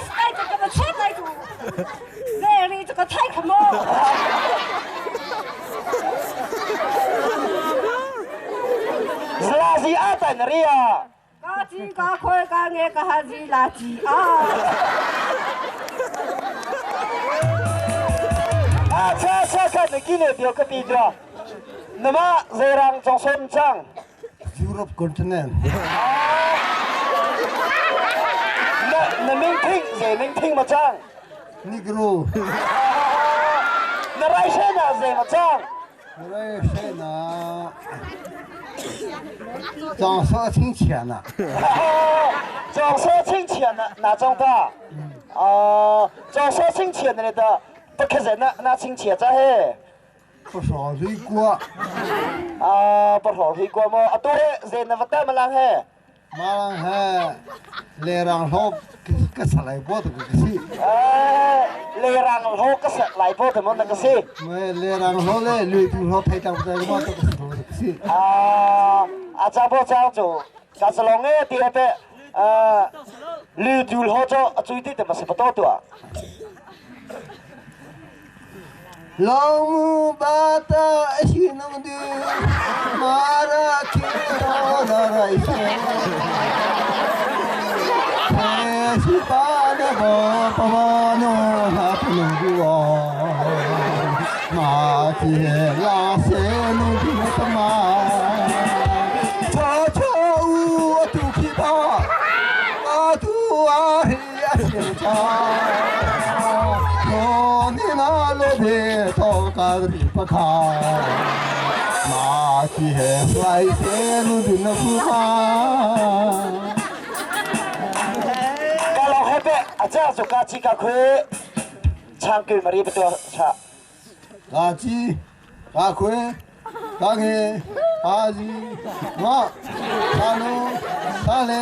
S 哎，这个菜来住，这里这个菜可么？ ဇလာစီအတန်ရီယာ 个几个国家的个哈是垃圾啊！ အာချာချာခနကိနေပြောကပိကြနမဇေရန်ကြောင့်ဆွန်ချန်း Europe continent. နနမင်းထင်းဇေမင်းထင်းမချန်း Negro. နရိုင်ရှေနာဇေမချန်း 我来谁呢？张少挺钱呐， ကြောင်စောချင်းချန်နာကြောင့်တာအော်ကြောင်စောချင်းချန်နေတဲ့不可人那那亲切在嘿。不少水果。啊，不少水果么？啊，对，人那不带么啷嘿？马啷嘿，来让好个啥来波的个是。哎，来让好个啥来波的么那个是？没来让好嘞，绿土好配当不在么这个是个是。啊，阿张波张就，但是龙哎，第二个绿土好做，最低的么是不多多。 老母把大西弄的，马拉提诺那来些，哎西巴那个巴巴诺那不能的哦，马杰拉塞弄的那嘛，悄悄乌杜皮巴，阿杜阿嘿阿西查。 ပခာမာချီဟဲဖိုင်စေနုဒနဖူမာ ကလောဟဲပဲအကြဆိုကာချီကခွေချန်ကွေမရီပတော်ချာ ကာချီကာခွေကာငေအာဇီငါသာနုသာလေ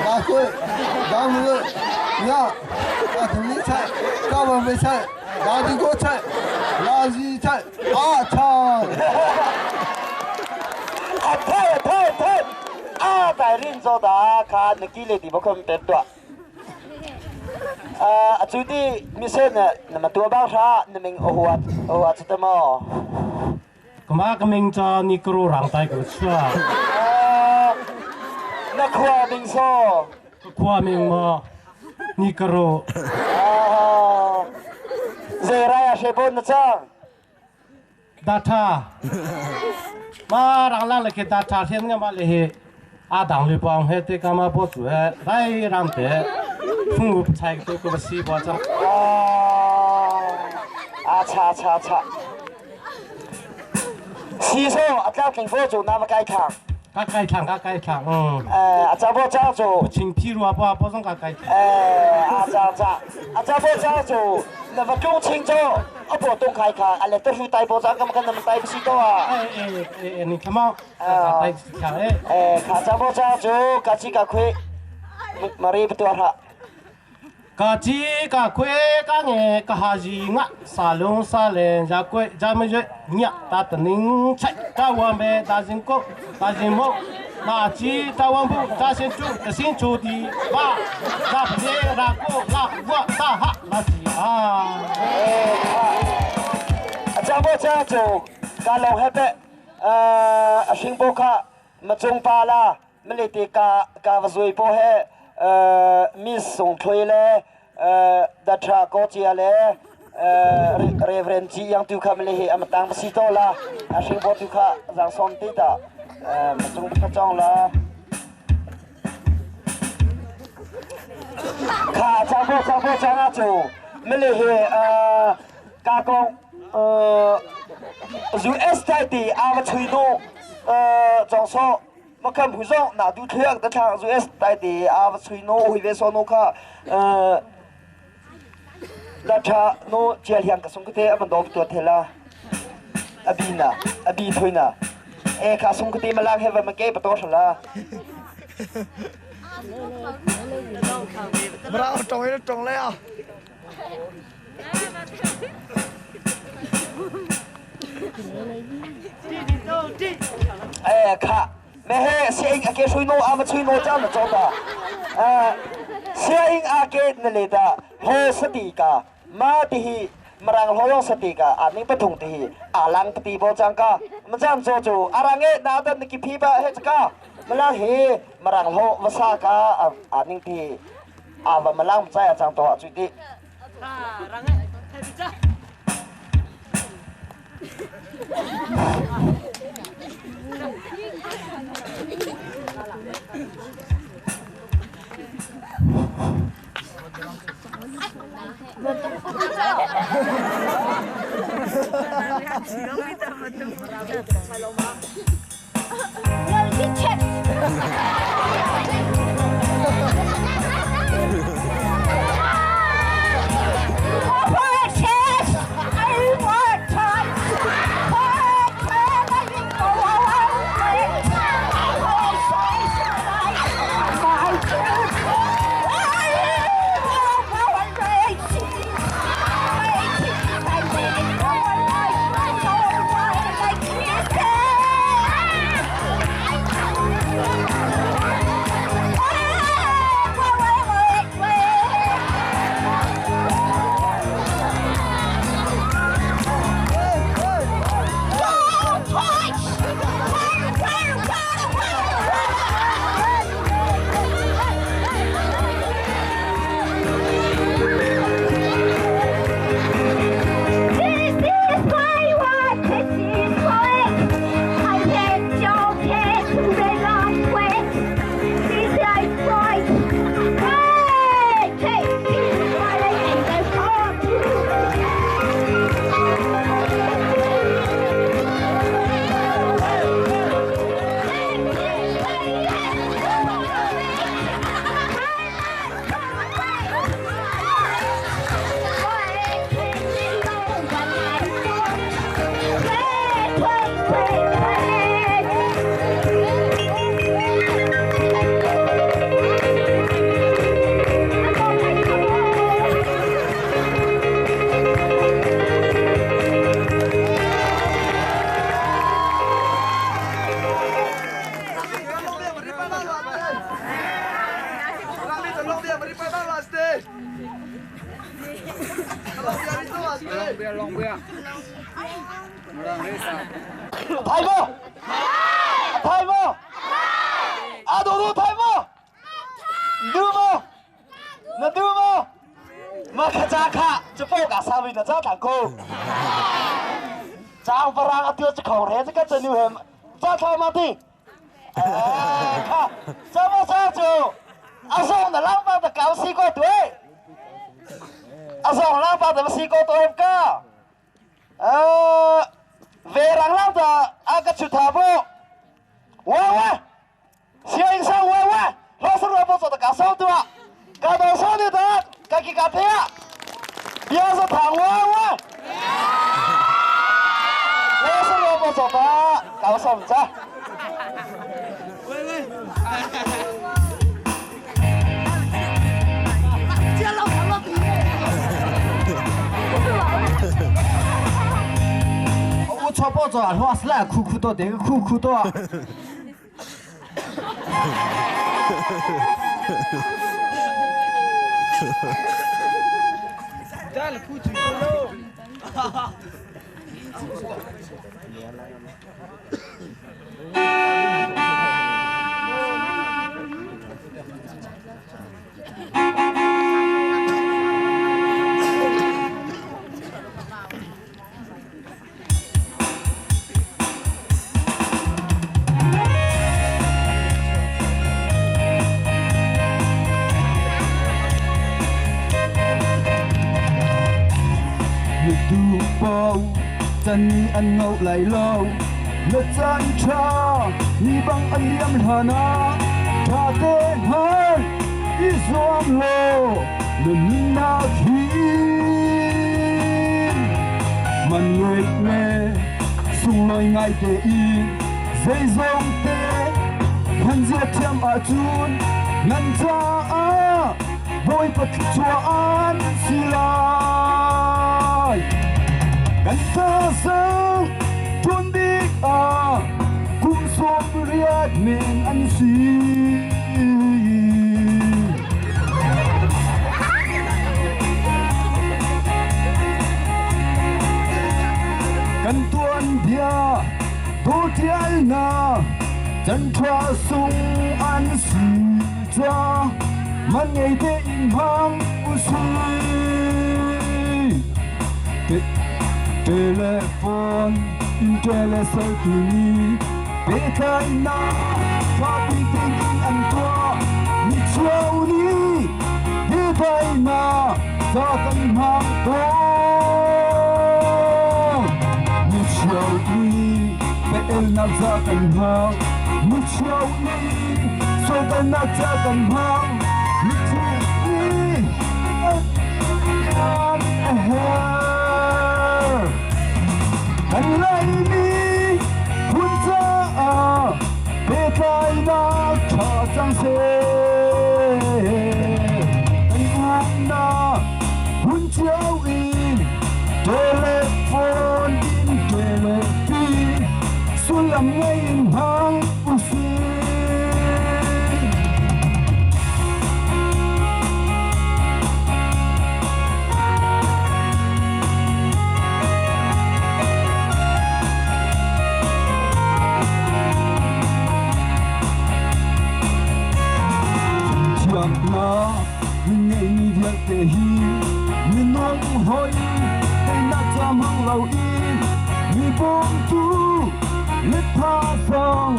ကာခွေကာမူညကာသမီးဆိုင်ကာမမေဆိုင်ကာဒီကိုဆိုင်လာဇီဆိုင်အာချာ 啊太太太，阿大认做达卡那几类地方可唔得多。啊，最低米线呢，那么多包啥，那么哦哦啊，知道么？ ကမာကမင်းချာနီကရိုရန်တိုင်ကိုချာ 那夸明说， ခွာမင်းမနီကရို 啊，热来啊，谁不能讲？ ဒါထာမာရန်လာလေကေဒါထာเทนงมาလေဟေอาดังเลยปองเฮเตกามาปอสุเฮไรรำเตฟุงอุปชัยเตกบสีบอจัง 啊，查查查。洗手，阿张政府做那么该看。 ကကိုင်ထံကကိုင်ထံอืม အဲအချဘောချောဆို ချင်းဖြီရပါပေါ်ဆောင်ကကိုင် အဲ阿张张，阿张波张做，那么公清做，阿波东开卡，阿来都是带波张，咁跟那么带不是多啊？ အဲအဲအဲနိခမောတိုင်ချာအဲ အဲခါချဘောချောကာချီကာခွေမရီပတူဟာ ကာချီကာခွေကာငယ်ကာဟာဂျီငါစာလုံးစာလန်ဂျာကွေဂျာမရွညတာတနင်းချိုက်တာဝမ်ဘေတာစင်ကိုတာစင်မောနာချီတာဝမ်ဘူတာစင်ကျူတစင်ချူဒီဘာဇာပြေရာကိုလာဝတာဟာလာစီအာ အချဘောချောကာလောဟဲပဲအရှင်ဘောခမကျုံပါလာမလီတီကာကာဝဇွေပေါ်ဟဲမစ်ဆုံထွေးလဲ ดาทราโกเจียเลเรเวรนจียังตุคามเลเฮอมตังสิโตลาอาชิงโบตุคาจางซอนติตามาจงพระจองลาข้าจางโบจางโบจางอาจูมเลเฮกากงUS ไทตีอาวชุยโนจองโซมาคำผู้ซองนาดูเทือกตะทาง US ไทตีอาวชุยโนหุยเวโซโนค่ะดัชาโนเจียเลียงกับสงเตอมันดอมตัวเทลาอบีนาอบีทุยนาเอค่ะสงเตมาล้างให้วันมาเก็บตัวฉลา มาตรงนี้ตรงเลยอ่ะ เอค่ะแม่เฮเสียงอาเกชุยโนอามาชุยโนจ้ามาจอดาเอเสียงอาเกนเลดาโฮสติกามาติหิมรังโฮยองสติกาอานิปทุงติหิอาลังปฏิโบจังกามันจำโจโจอารังเอนาดันนิกิพีบะเฮจกามลังเฮมรังโฮวสากาอานิติอาวมลังใจอาจังตัวจุติ Thai maw? Thai maw? A do do thai maw? Du maw? Na du maw? Ma kha cha kha chu po ka sa vi na cha thang ko. Chang parang a tiêu chu khong re chu ka chanu hem cha tha ma ti. Kha cha ma sa chu a song na lang pa ta kao si ko tuai. A song lang pa ta si ko to hem ka. Về răng lang ta a ka chu tha bo. Wa wa. Sia sang wa wa. Lo sa ro bo so ta ka so tua. Ka do so ni ta ka ki ka the a. Bia sa thang wa wa. Lo sa ro bo so ta ka so cha. 我超包着啊，我是来哭哭到这个哭哭到。 Chan an ngau lai lo na chan cha ni bang an liam hana tha te han i zuam lo nun na khi man người me sung loi ngai te i dây zong te han zia thiam a chun ngan cha a boi pat chua an si lai กันเธอซึ่งทุนดีอากุมสมเรียดเมงอันสีกันตวนเดียดูเทียนนาจันทราสุงอันสีจ้ามันไงเตอินพังอุสี Telefon in telesel mi pe na fa pi tin in an tua mi chiao ni di tai na za kan mang to mi chiao ni pe el na za kan mang mi chiao ni so kan na za kan mang mi chiao ni an kan lai mi hun cha a pe tai na tha chang se kan u na hun chiao in telephone in telepi sulam ngai in hang u si. Thiam na mi ngei mi vial te hi mi nong hoi te na cha mang lo i mi bom tu lit tha song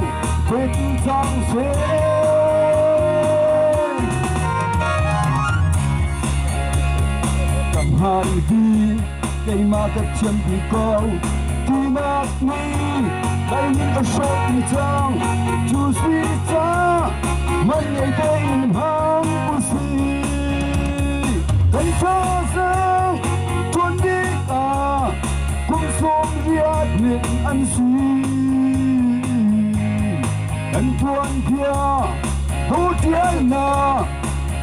pe tu chang se kam hai bi cây ma ka chiam bi ko ti nak mi dai nin a shot mi chang chu si cha man ngei te in hang u si kan tha sang tuan di a kum som riat min an si kan tuan pia tu tial na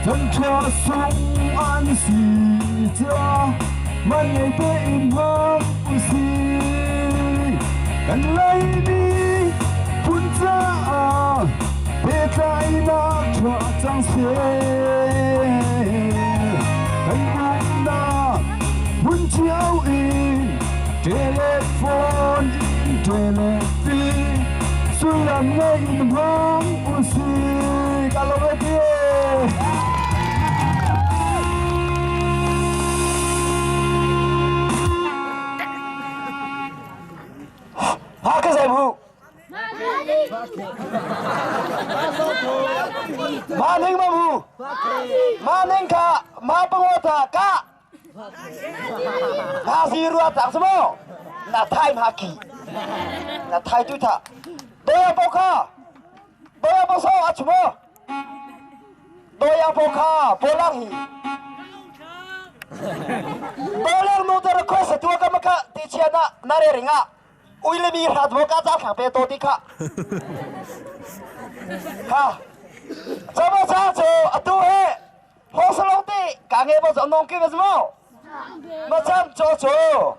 chân cha sung an si cha man ngei te in hang u si kan lai mi phun cha a pe tai na cha chang se. in hmang usi ka lo ti. Ha ka zai bu. Ma ning ma bu. Ma ning ka ma pango ta ka. Na si rua tak mo. Na thai ma ki. Na thai tu tha. Doya po kha. Doya po so a chumo. Doya po kha bolang hi. Bolang no ta request tu ka maka ti chia na na re ringa. Ui le mi hrat mo ka cha thang pe to ti kha. Ha. Chamo cha cho atu he. Ho salong ti ka nge bo nong ki ve mo. Ma cham cho cho.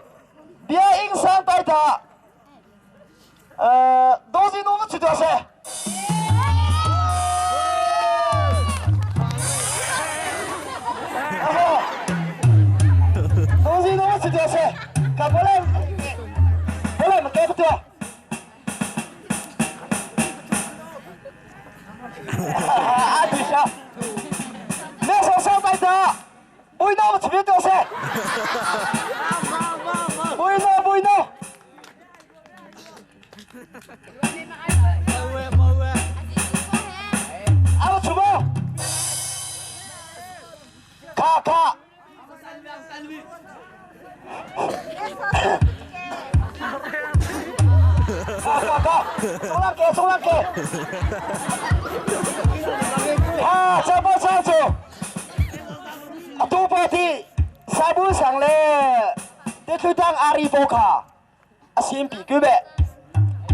Bia ing sang tai ta. 呃，多谢侬们去掉噻。多谢侬们去掉噻，赶过来，过来，没改不掉。阿弟兄，那时候上班的，不会弄，随便掉噻。不会弄，不会弄。阿出毛，卡卡。卡卡卡，冲浪给，冲浪给。啊，这波车主，啊，都波的，三步上嘞，这推当阿里波卡，啊，先比个呗。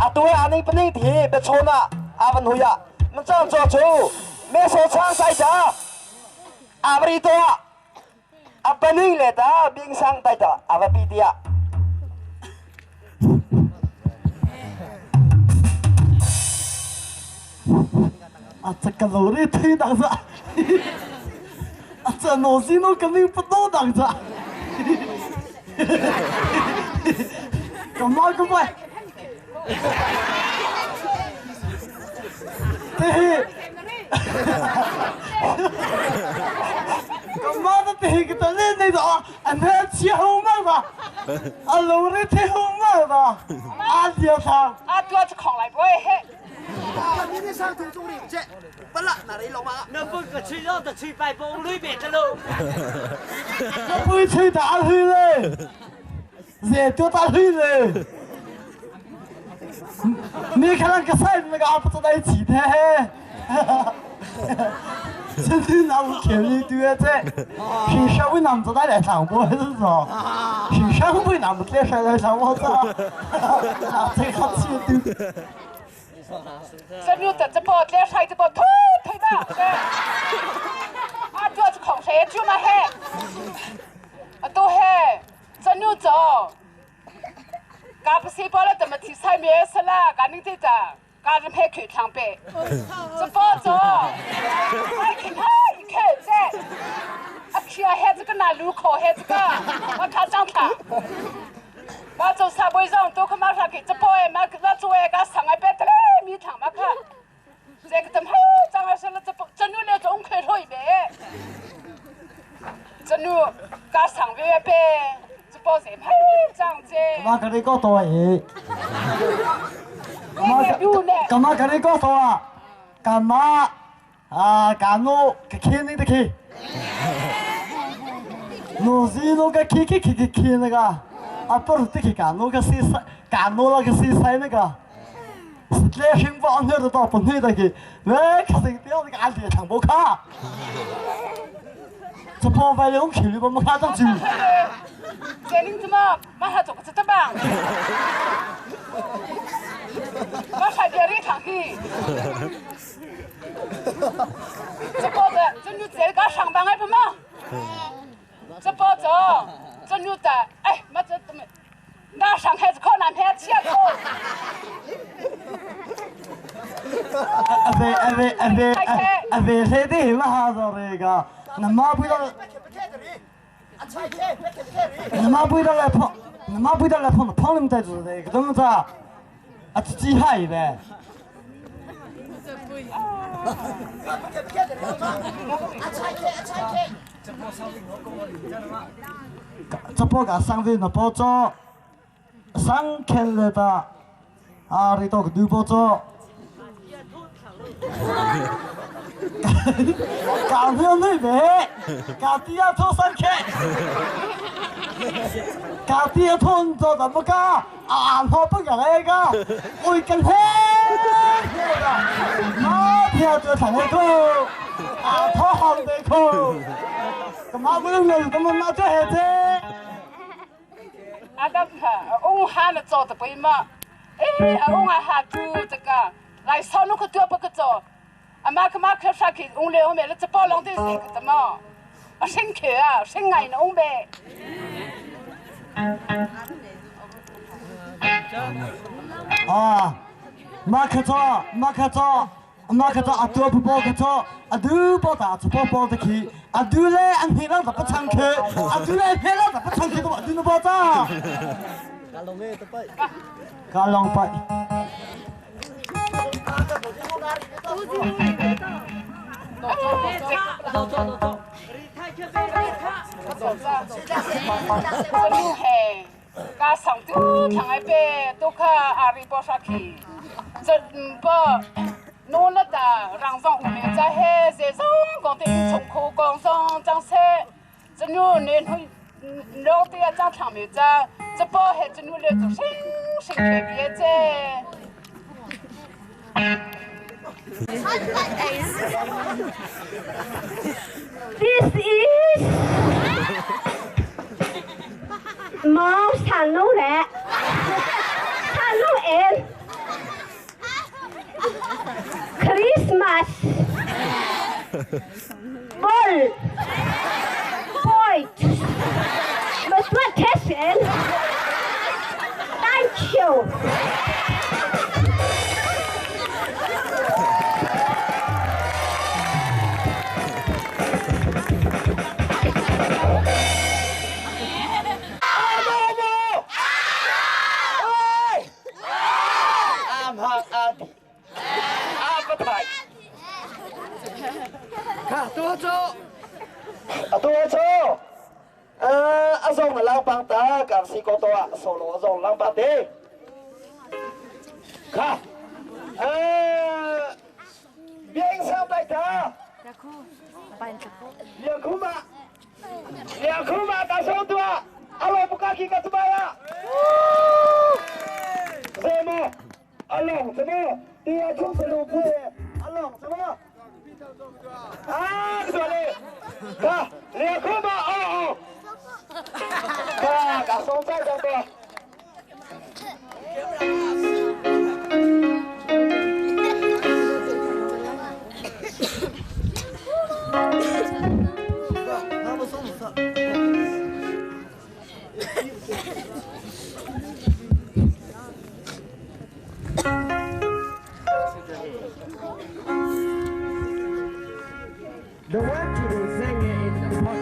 啊，对啊，你不能提，别错了，阿文辉啊，们这样做主，没说唱赛家，阿不里多，阿不能来的，冰上带的，阿不比的啊。啊，这个老的推挡着，啊，这脑子侬肯定不懂挡着，干嘛个喂？对，干嘛的这个的那那个啊，俺那气候嘛吧，啊，老的气候嘛吧，啊，爹他，啊，多子扛来不会嘿。你那上头中的这，不啦，哪里老马？那不个吹让的吹白风里边的喽。那不会吹大腿嘞，热多大腿嘞。你看那个赛那个阿不坐在一起的，真的那我看你对这，平时为那么做在来上我是说，平时为那么在上来上我操，这好气丢。这女的这包在晒这包推推的，啊，主要是空谁就嘛嘿，啊都嘿，这女走，干不谁包了怎么提菜面吃了，干你这个，干是拍口唱呗，这包走，哎看他一看这，啊去啊孩子个那路口孩子个，我看上他。我做啥不上，都可马上给这包哎，马那做哎个上个别的嘞，米汤马看，这个怎么长个是了这不这女的总开头一遍，这女干上位呗，这包谁拍长这？妈跟你讲多嘢，干嘛跟你讲多啊？干嘛啊？干我个看你的去，我是那个去去去去去那个。啊，不是这个干那个谁谁干那个谁谁那个，是来生把那的到不那的去，那可是不要那个安迪唱不卡，这跑回来我去了，我没看到去。这你怎么马上做个这的吧？马上别人唱去。这包子，这女子刚上班还不忙？这包子，这女的，哎，没这怎么？那上海是靠男朋友去啊？阿伯阿伯阿伯阿伯，谁的嘛哈这个？那妈不到，那妈不到来碰，那妈不到来碰，碰你们在做这个怎么着？啊，自己嗨呗。Capo ka sang ve na po cho sang khel le ta a ri to du po cho ka hrial nui ve ka tia tho sang khe ka tia thon cho da ma ka a an ho pa ka le ka ui kan he ma thia cho thang he ko a tho hong de ko ka ma bu le ka ma ma cho he che Adam kha ung ha na cho ta pui ma e a ung a ha tu ta ka lai so nu ka tu pa ka cho ama ka ma kha sha ki ung le ung me le cha po long te se ka ta ma a sing ke a sing ngai na ung be Ah, ma kha cho ma kha cho ma kha cho a tu pu po kha cho a du po ta chu po po ta khi a du le an he lang ta pa chang khe a du le he lang ta pa chang khe to a du na po ta ka long e ta pai ka long pai Ka sang tu thang ai pe tu kha ari po sha khi zet po no la ta rang zong u me cha he ze zong gong te chung khu gong zong chang se zenu ne hui no te ya chang thang me cha zhe po he zenu le chu shing shing ke bie che. This is Mao San Lu Le San Lu En Christmas Ball Point Mathematician Thank you. Atu cu a zong a lang pang ta kang si ko to ah solo a zong lang pang te kha biang sang tai ta liang khuma liang khuma ta so tua alo buka ki ka tumaya zemo along zemo tia chung selu pu along zemo ah le ka liang khuma oh oh ka ka song sai dong to. The one to the sing in the pot.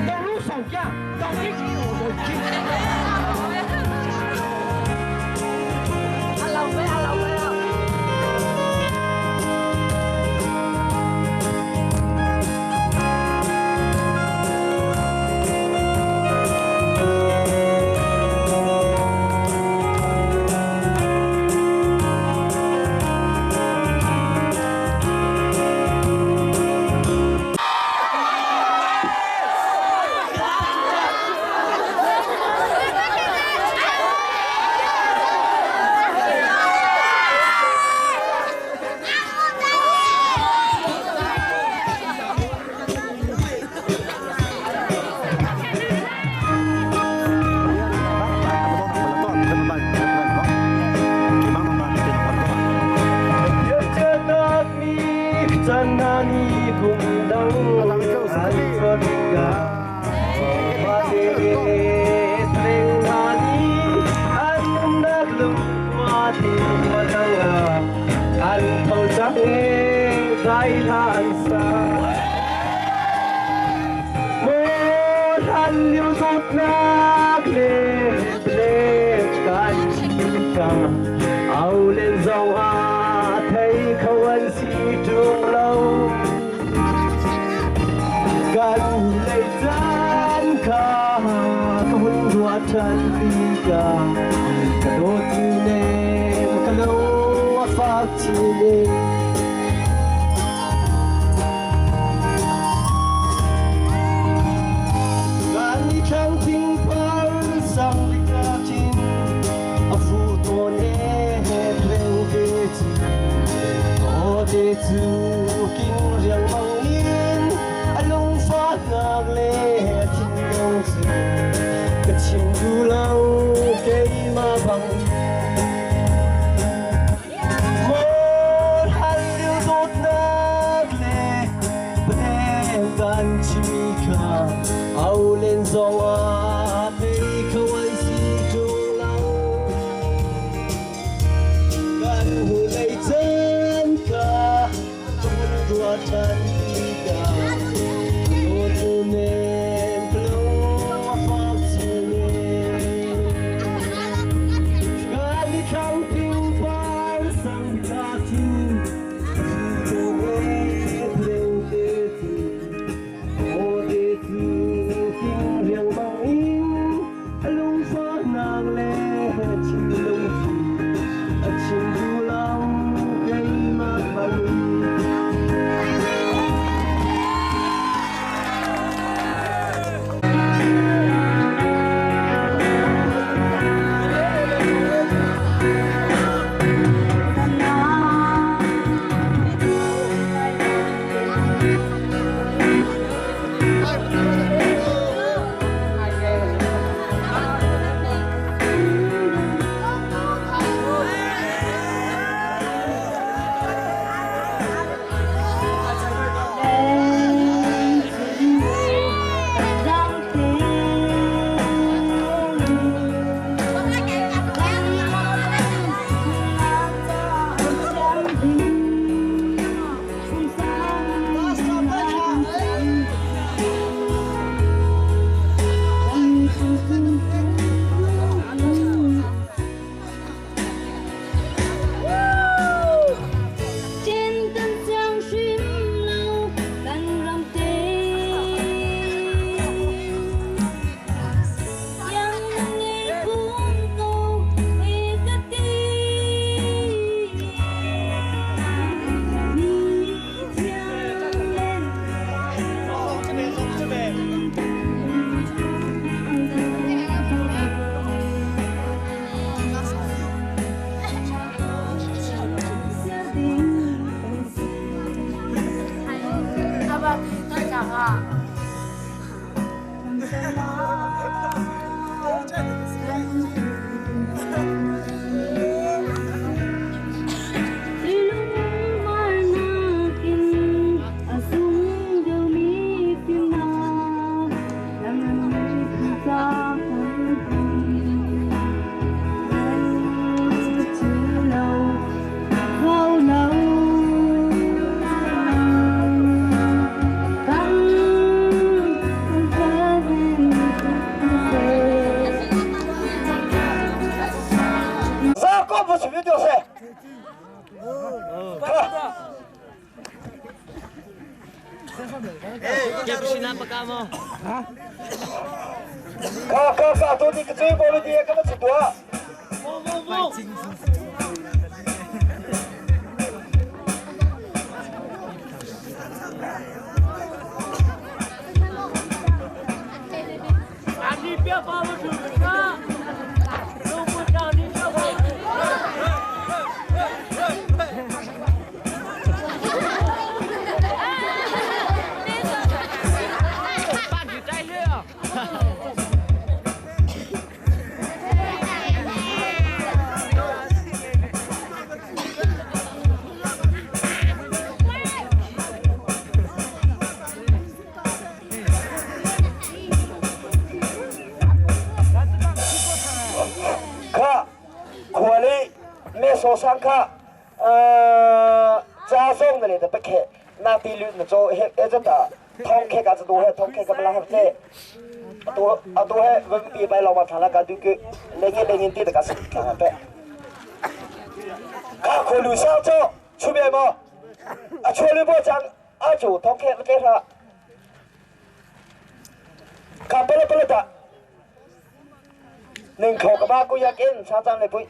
到路上家，到一起我去。阿老妹，阿老妹啊！ Kan lei caan kha ka hun ruah ṭhan tikah ka dawtu nem ka lung a fak chin e. Kan i thlang thingpar sang bik chin a fu tawn e tleng te cu aw te cu king riangmang in a lungfahnak le thinlung cu ka chim duh lo keimah bang maw hal dawtnak le paten kan chimi kha au len zong ah thei kho an si ṭung lo. Kan hnulei caan kha hun ruah ṭhan tikah dawtu nem ka lung a fak chin e. Kan i thlang thingpar sang ka cu tung e tleng te cu aw te cu king riangmang in a lungfahnak le thinlung cu a chim duh lo keimah bang. Ka ka sa to ni ka cui bo ni ka ma chi tua. Kha khua le me so sang kha cha song na le ta pakhe na ti lu na cho he e ta thong khe ka tu he thong khe ka bala ha te tu atu he vem pi bai lo ma thala ka du ke lengin lengin ti ta ka sik tha pe kha kho lu sao cho chu be mo a chu lu bo chang a chu thong khe ma te ra. le ta. Ning kho ka ba ku ya ken sa chang le pui.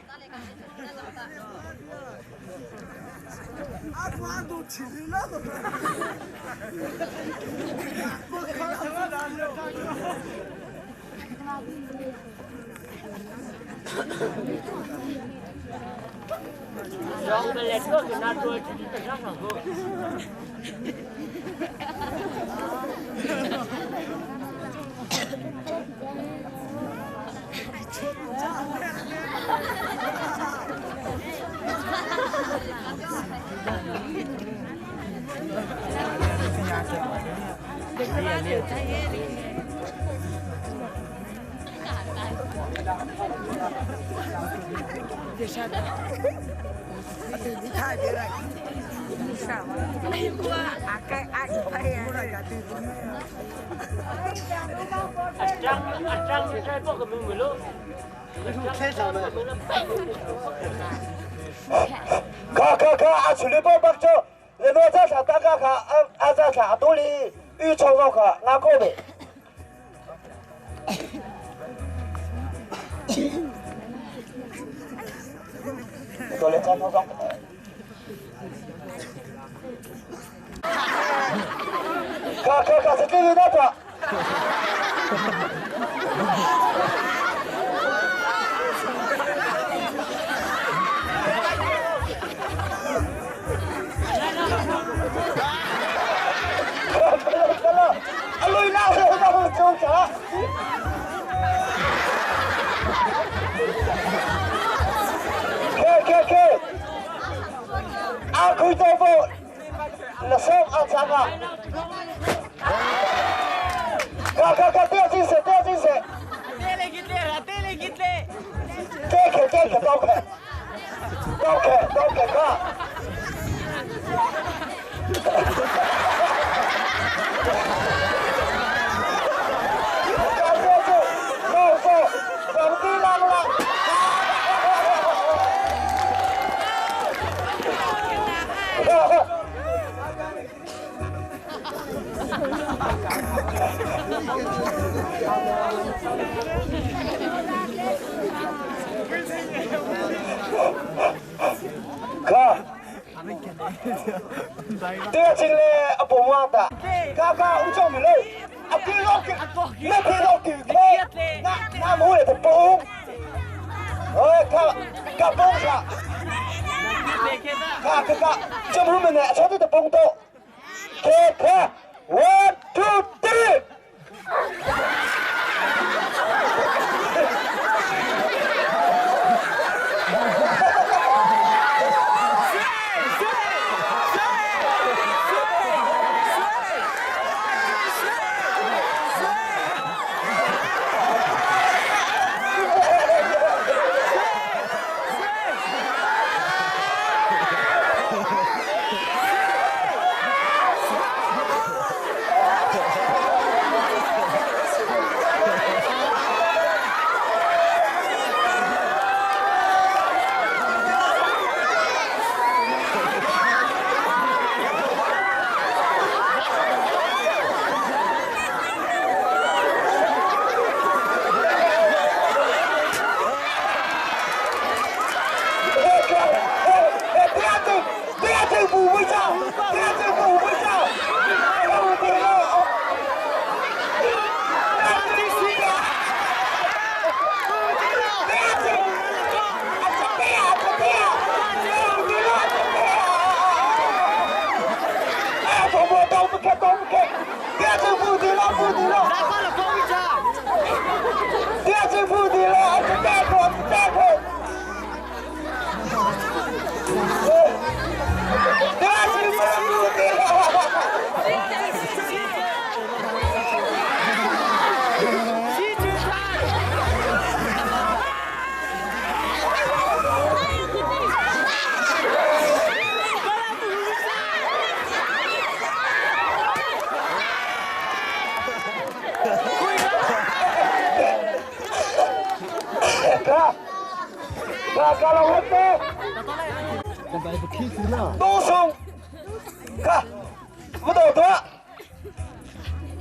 Kha kha kha a chuli bo bak cho le no cha thla ta ka kha a cha thla a tu li yu chong zo kha nga ko be. To le cha tho zong. Kha kha kha sa tli na ta. Alui na se na ho chung cha. Ke ke ke. A khui to bo na som a cha nga. Ka ka ka te jin se te jin se. Te ke te ke to ke. To ke to ke ka. Ka. Te ching le a po wa ta. Ka ka u chong mi lo. A pi lo ki. Na pi lo ki ke. Na na mu le te pung. Oi ka ka pung sa. Ka ka ka. Chom hu me ne a cho te pung to. Ke ke. 1 2 3. 都松，看，不都多，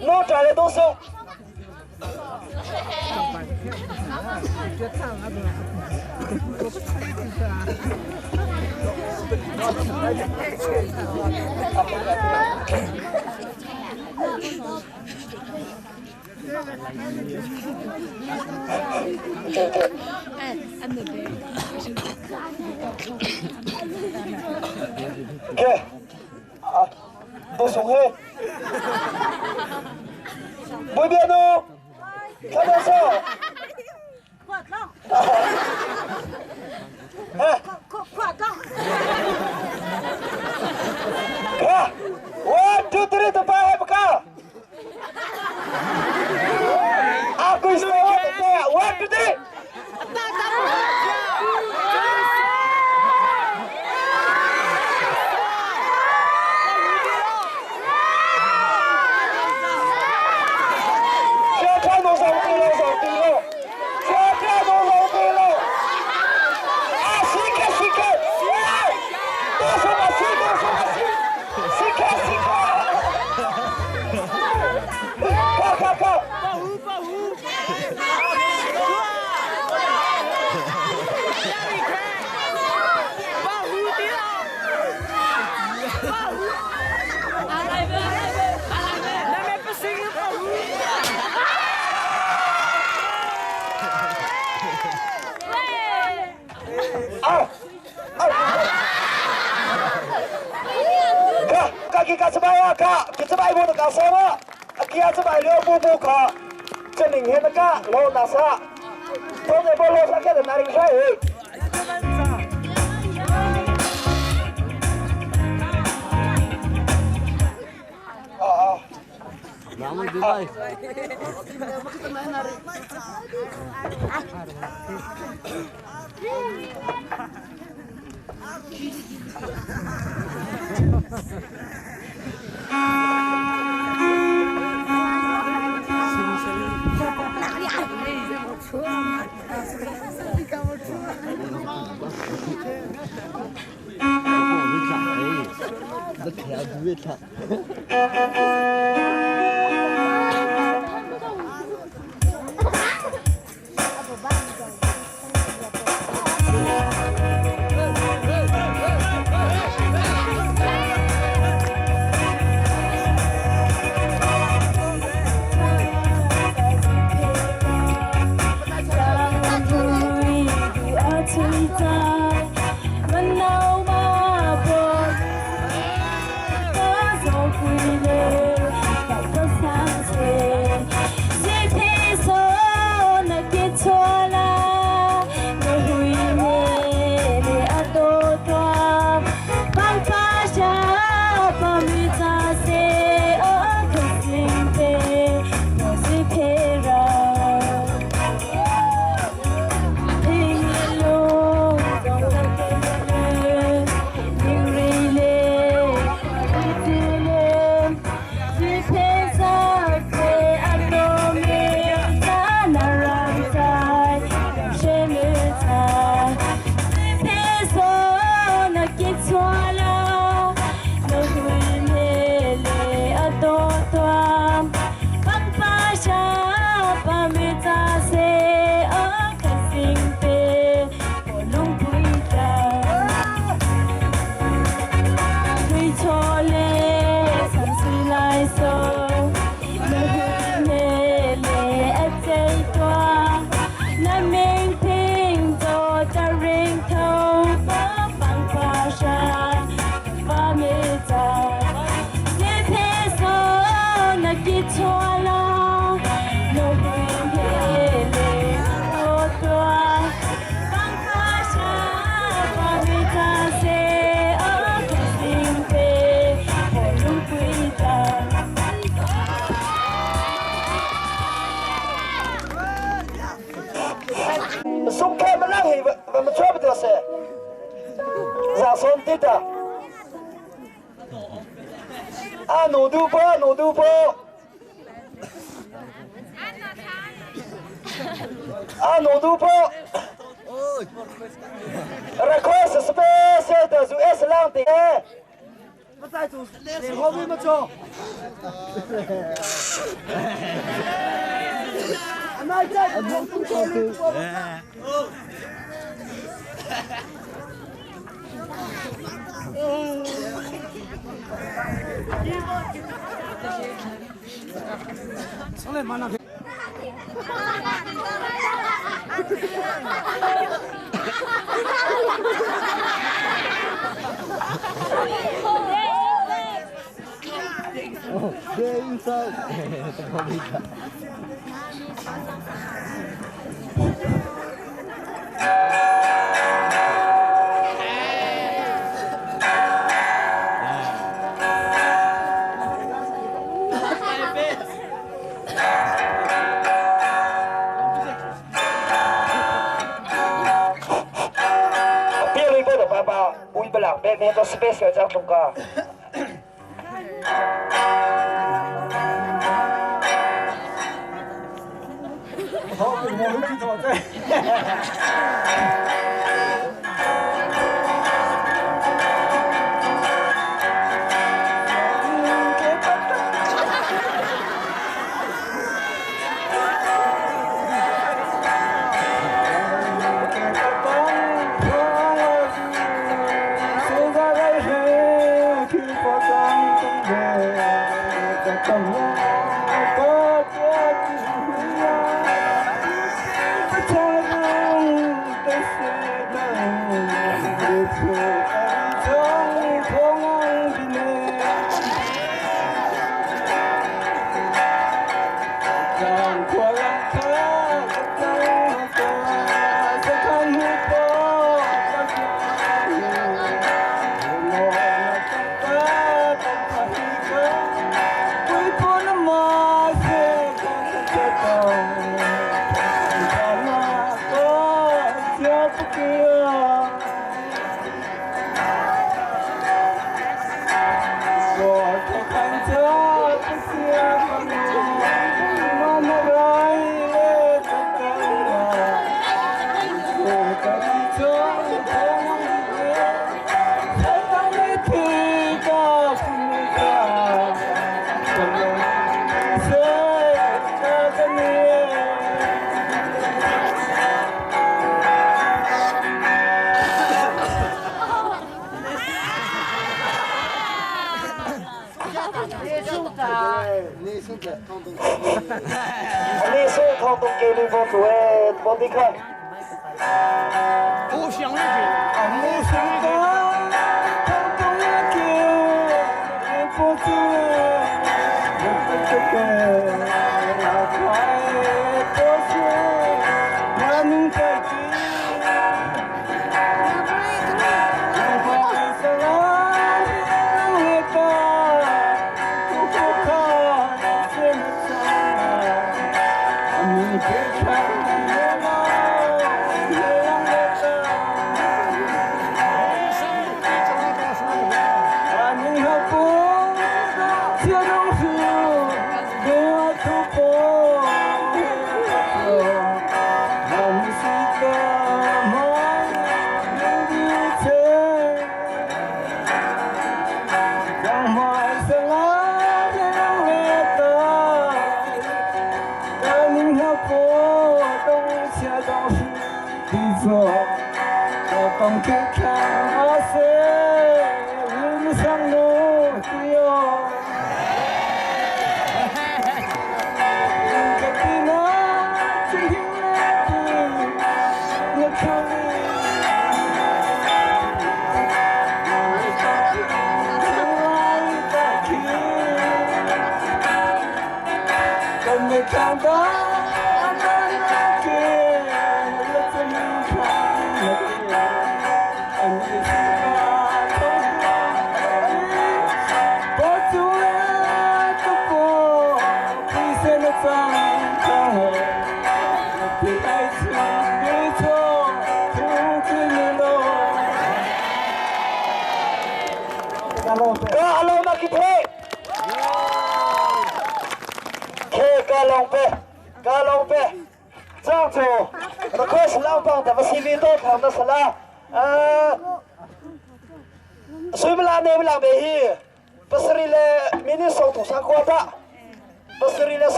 我赚的都松。Okay. 都送去。每边都看到手。哎，快快看，one two three，都摆还不够。阿贵说，one two three。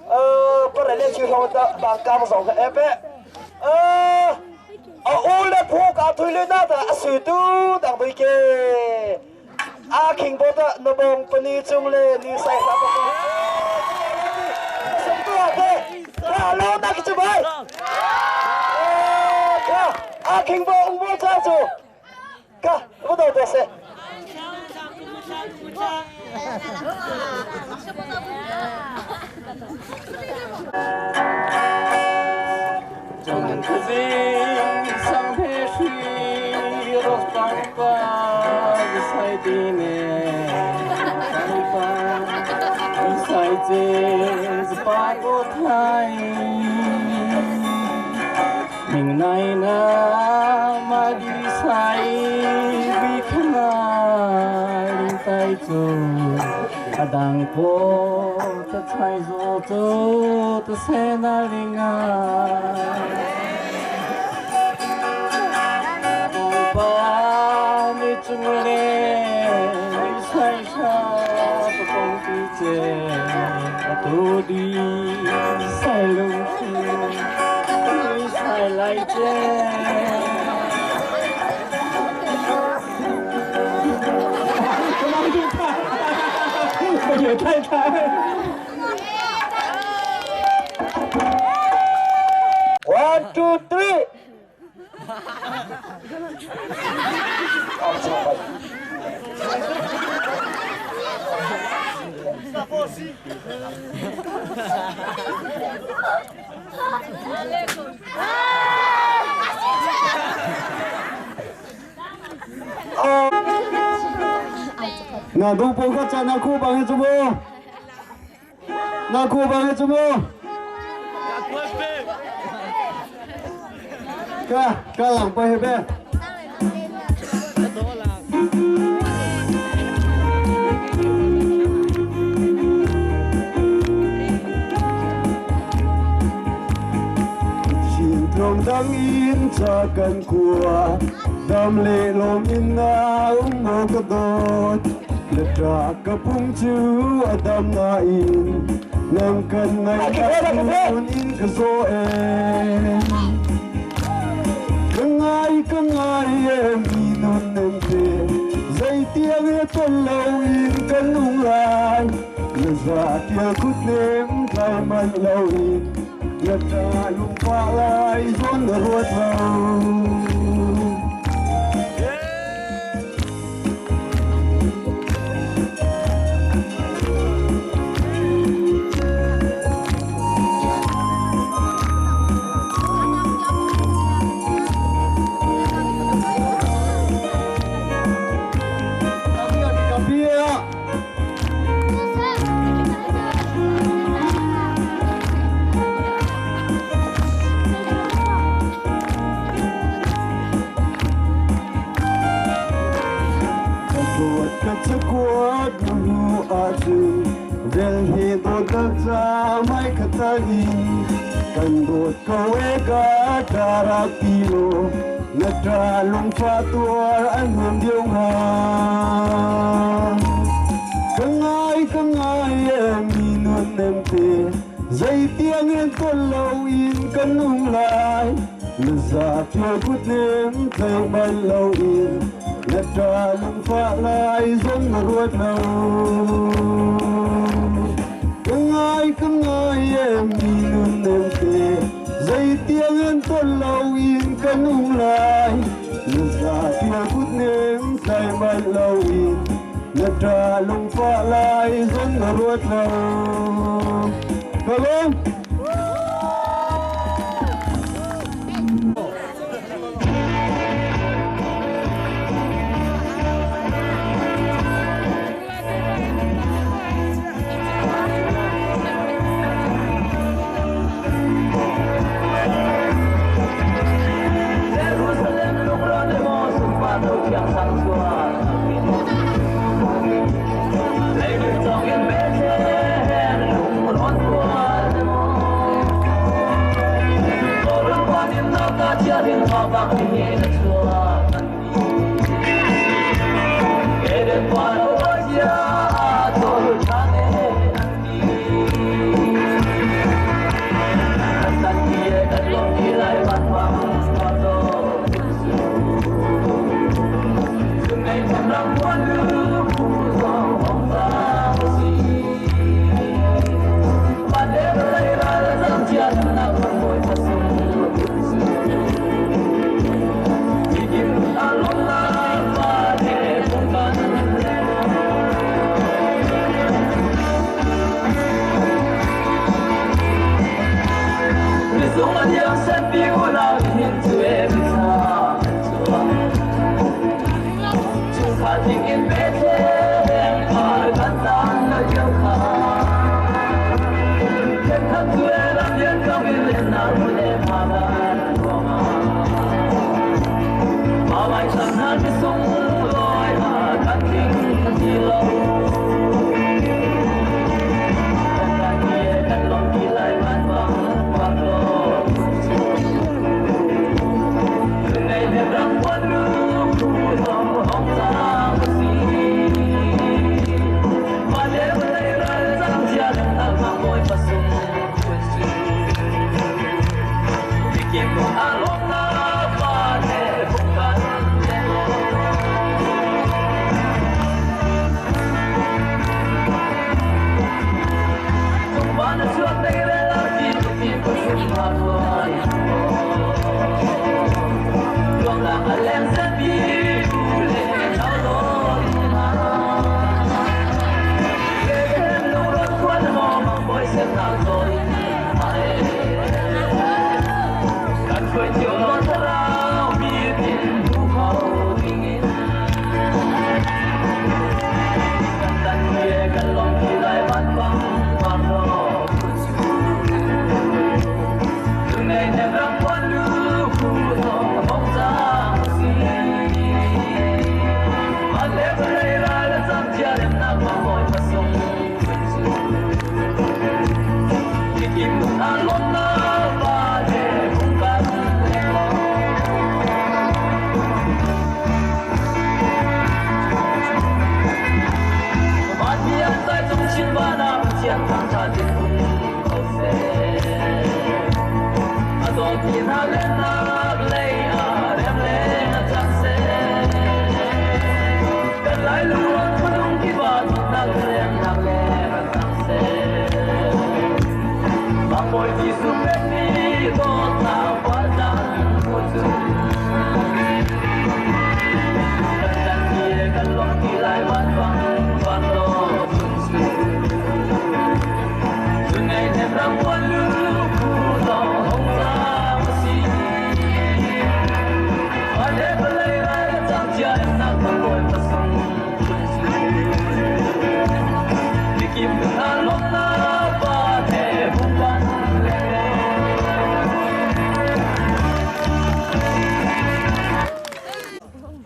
Pare le chi hong ta bang kam zong ka epe. A u le phu ka thui le na ta a su tu dang bui ke. A king bo ta na bong pani chung le ni sai sa ba. Sum tu a te. Ka lo na ki chu bai. Ka a king bo ung bo cha chu. Ka bu do te se. One, two, three. Na du po ka cha na khu bang he chu mu. Na khu bang he chu mu. Ka ka lang pa he be. Thong dang in cha kan kua dam le lom in na um mo ka dot le tra ka pung chu adam na in nang kan ngai ka kun in ka zo e ka ngai ka ngai e mi nun nem te zai tiang e ton lo in kan nung lai le za tia kut nem kai man lo in ยะตาลุงฟ้าลายจนรวดเรา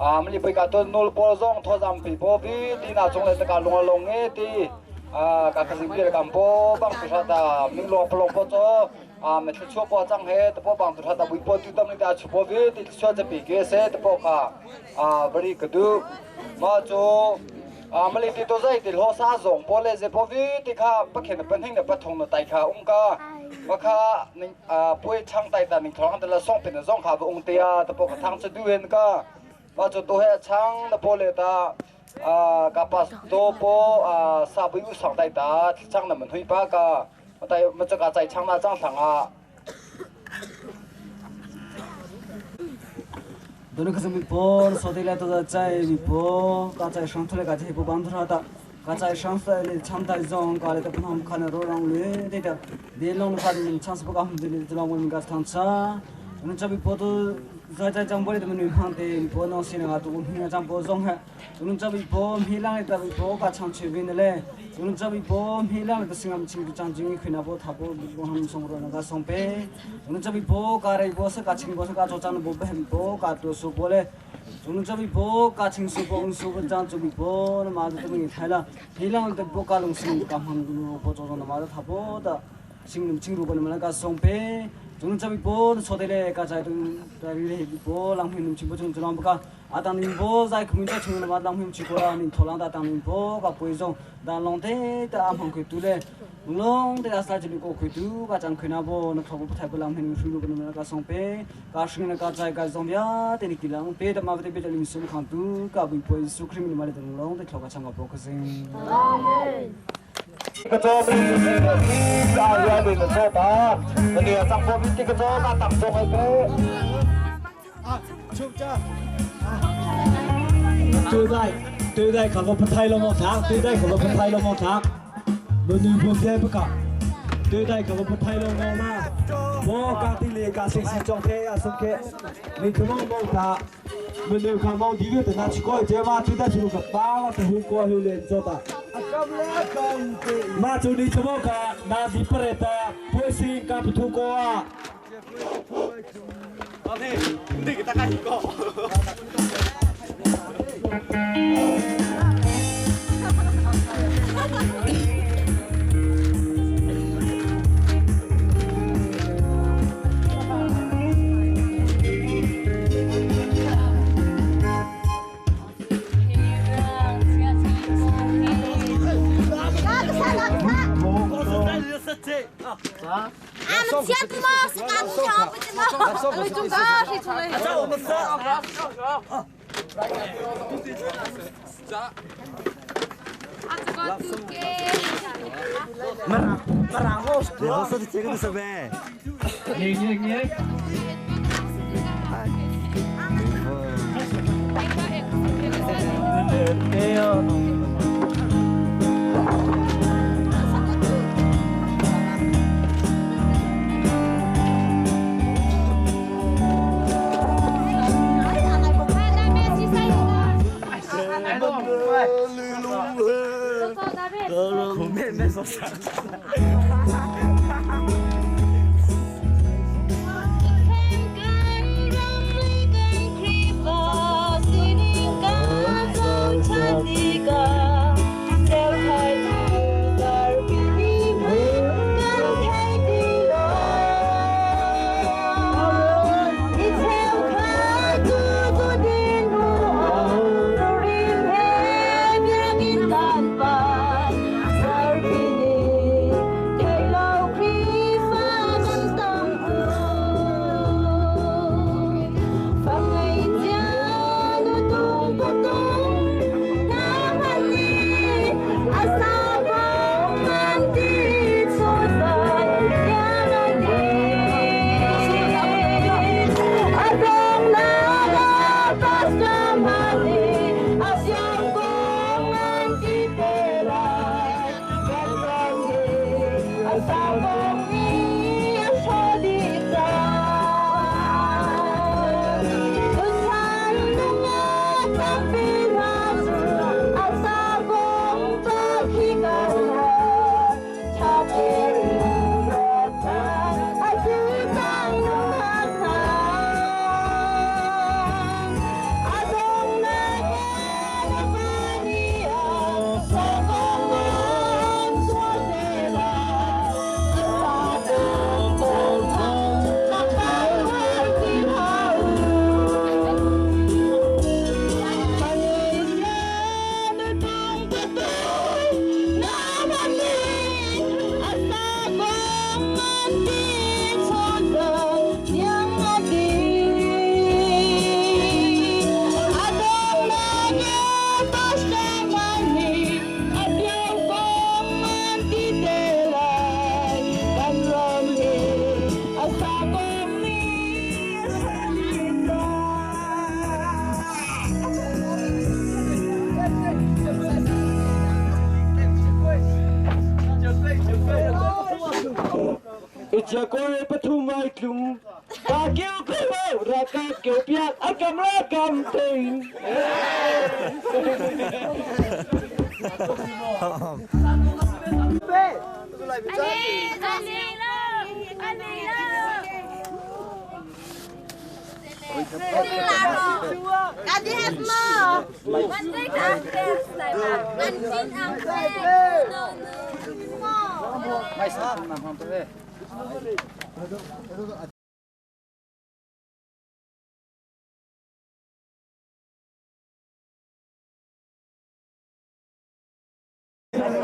Amli pui ka ton nul pol zong tho zam pi po pi ti na chung le ta lung long nge ti ka ka sing pi kam po bang tu ta ming long plong po cho me thu chu po chang he to po bang tu ta bui po tu tam ni ta chu po vi ti chu cha pi ke se to po kha bari ka du ma chu amali ti to zai ti lo sa zong po le je po vi ti kha pa khen pan hing na pa thong na tai kha um ka ma kha ning puai chang tai ta ning thong ta la song pin zong kha ung te a ta po ka thang chu du hen ka ma chu to he chang na po le ta ka pas to po sa bui u sang tai ta chang na man hui pa ka tai ma chu ka chai chang na chang thang a Dono khasam mi por sodela to chai mi po ka chai shang thule ka chai po bang thura ta ka chai shang sa le cham tai zong ka le ta pham khan ro rang le de ta de long kha min chang sa ka hum de le long min ga thang cha nu cha bi po to zai chai chang bo le de min phang te po no sin ga tu mi na chang po zong ha nu cha bi po mi lang le ta bi po ka chang che bin le nu cha bi po mi lang le ta singam ching tu chang jing khina po tha po bo ham song ro na ga song pe nu cha bi po ka re bo sa ka ching bo sa ka cho chang bo be po ka tu su po le nu cha bi po ka ching su po ung su po chang chu bi po na ma tu mi thai la hi lang te po ka lung sing ka ham du po cho na ma tha po ta sing num ching ru bo na ka song pe nu cha bi po so de le ka chai tu ta ri le bi po lang hu num ching bo chung chung ka a tang ning bo zai khum cha chung na ma lang hu chi ko la ning tholang ta tang ning po ka pui zong dan long te ta am hong khu tu le long te asa chi ko khu tu ka chang khina bo na tho bo thai bo lang hu shu bo na ka song pe ka shing na ka chai ka zong ya te ni kilang pe ta ma te pe ta ning sum khang tu ka bui poi su khrim ni ma le long te tho ka chang ka bo ka sing 个做咩？大家你们做吧，你要张波这个做那当中那个。对待对待，看我不太了么他，对待看我不太了么他，我女朋友不搞，对待看我不太了么嘛，我家的那个信息状态啊，什么，你可能么他，我女看毛地的，那去过一节嘛，对待出个八了，是红过后连做的。Ma cu ni chamo ka na di pareta puising ka puthu ko a.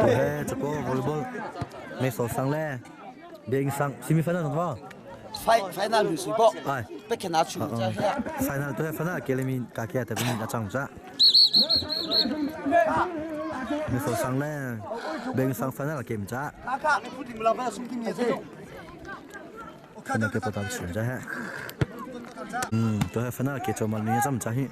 He chako volleyball me so sang le ding sang semi final no Final lu si bo pe khena chu cha he final to final ke le mi ka kya ta bin achang cha me so sang le ding sang final ke cha final ke patam chu cha he to final ke chomal ni cham cha hi.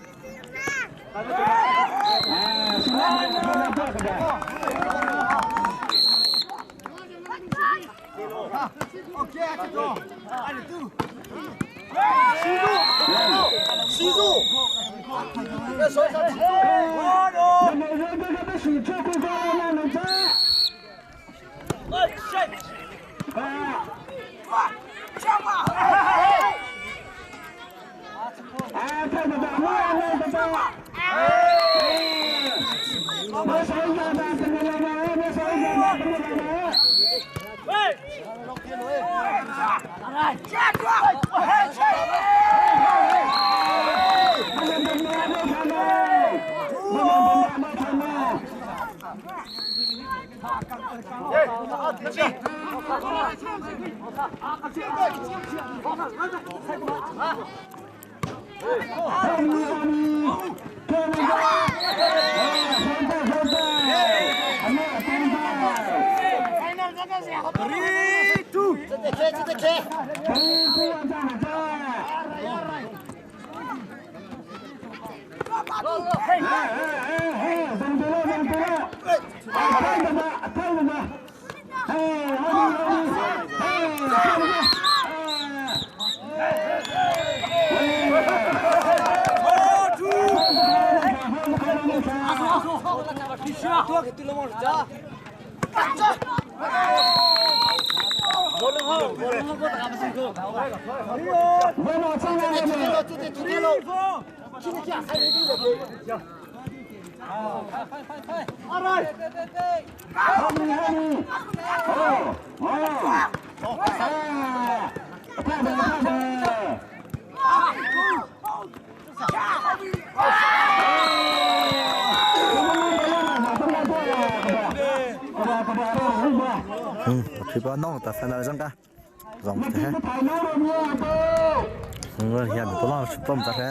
Khi ba nong ta final jang ka rong te he ngor hian ko ma pom ta he.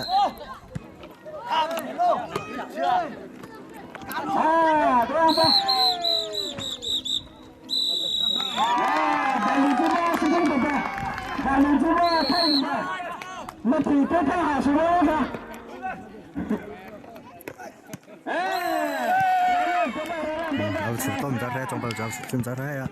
Au chụp tôm ra trong bầu giáo chụp ra ra.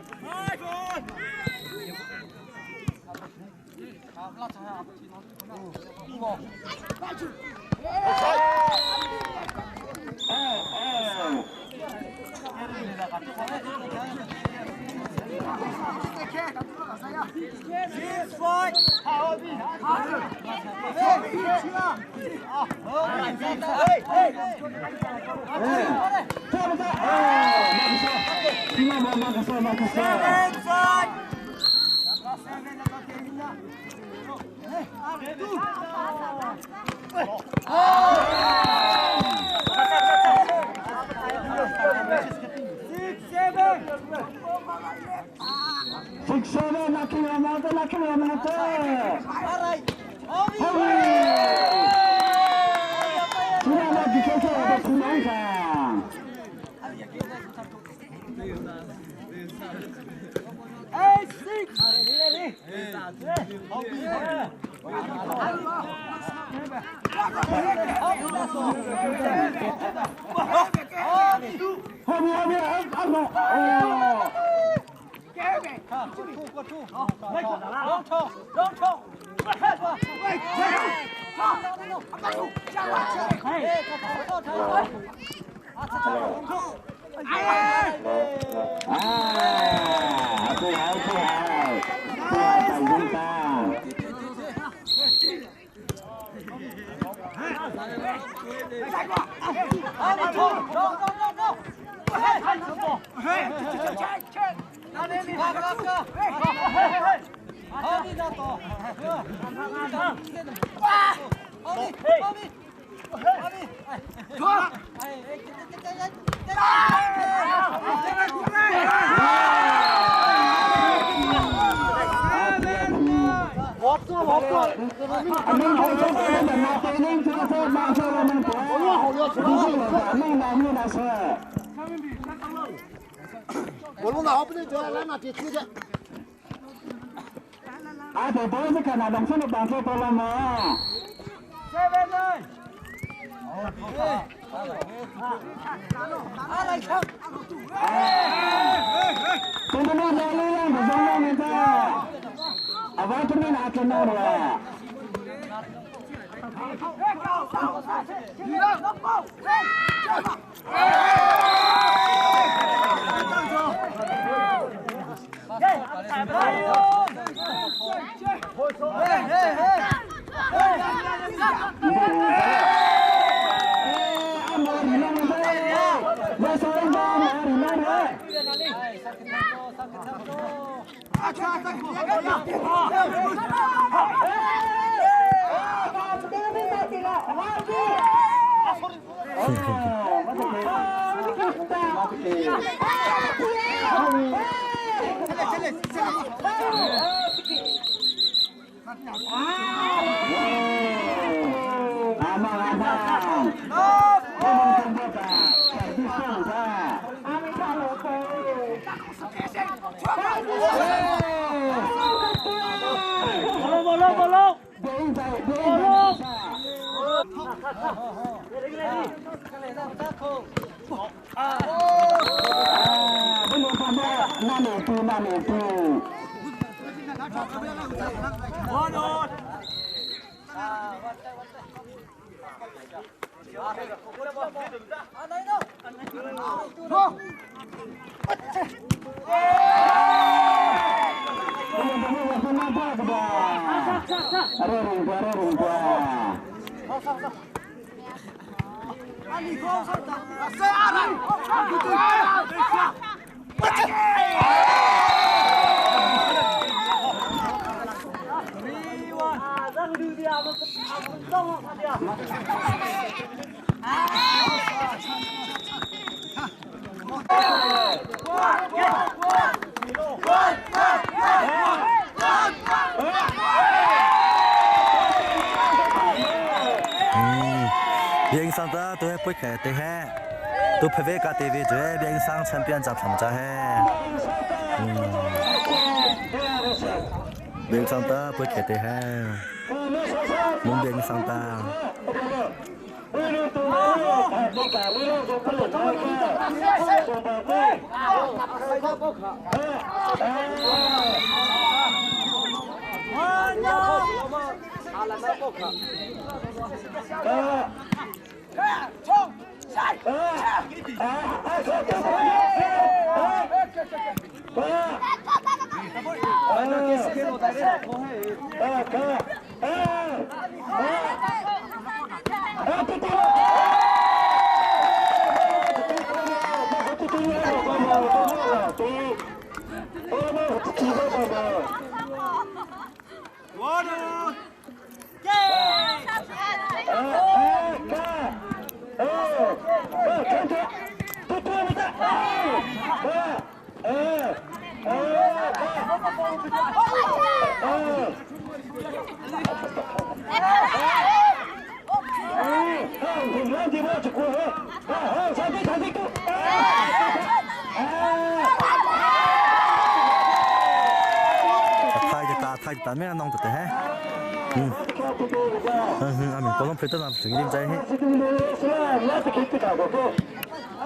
别上的都不开的嘿，都拍别个 TV 最别上成变杂成家嘿，嗯，别上的不开的嘿，侬别上的。太大咩弄得的嘿，嗯，嗯嗯，阿明，嗰种配得上成点仔嘿，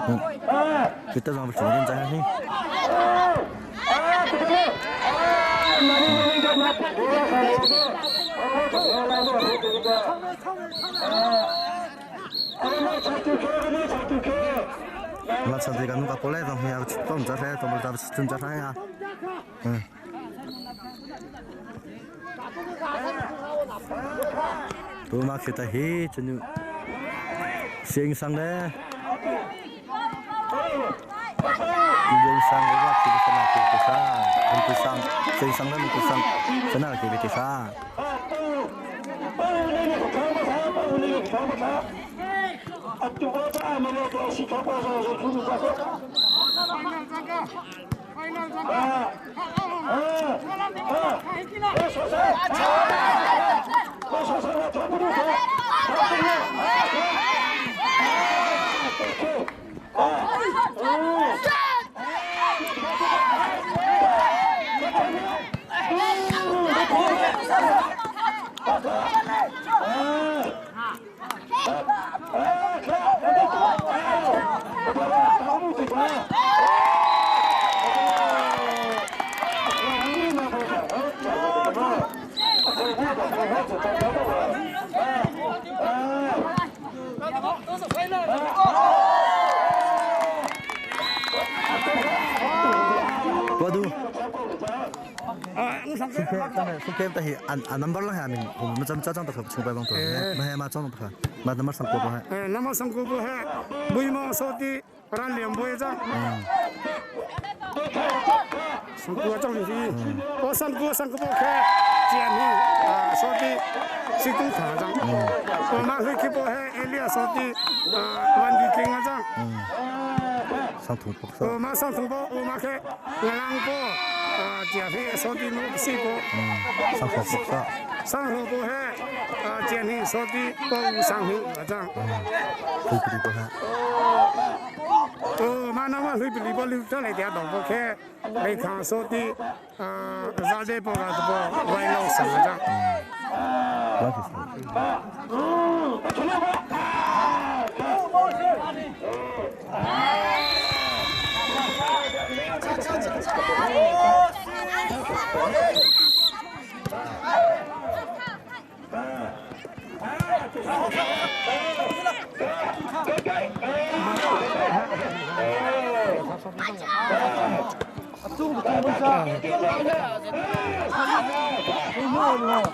嗯，配得上成点仔嘿。那趁这个弄个过来，然后要动这些，动不动动这些呀，嗯。都嘛去得起，真就先生咧。先生嘅话，佢个哪个啥？唔对生，先生咧唔对生，真系几别啥？ Wadu. Sungkem tahi an number lang ha min macam cha chang ta khap chung pai bang to ma he ma chong ta ma number sang ko bo ha number sang ko bo ha bui mo so ti ran liam bui cha sang ko chong ni o sang ko sang ko bo khe jian ni so ti si tung tha chang o ma hui ki bo he elia so ti wan di king a chang sang thung pok so ma sang thung bo o ma khe ngalang bo 减肥手的木西瓜，上火不错。上火不黑，减肥手的不上火不胀。对不对不黑。哦，嘛那么对不对不溜出来点萝卜开，来看手的，热带不个不外露什么的。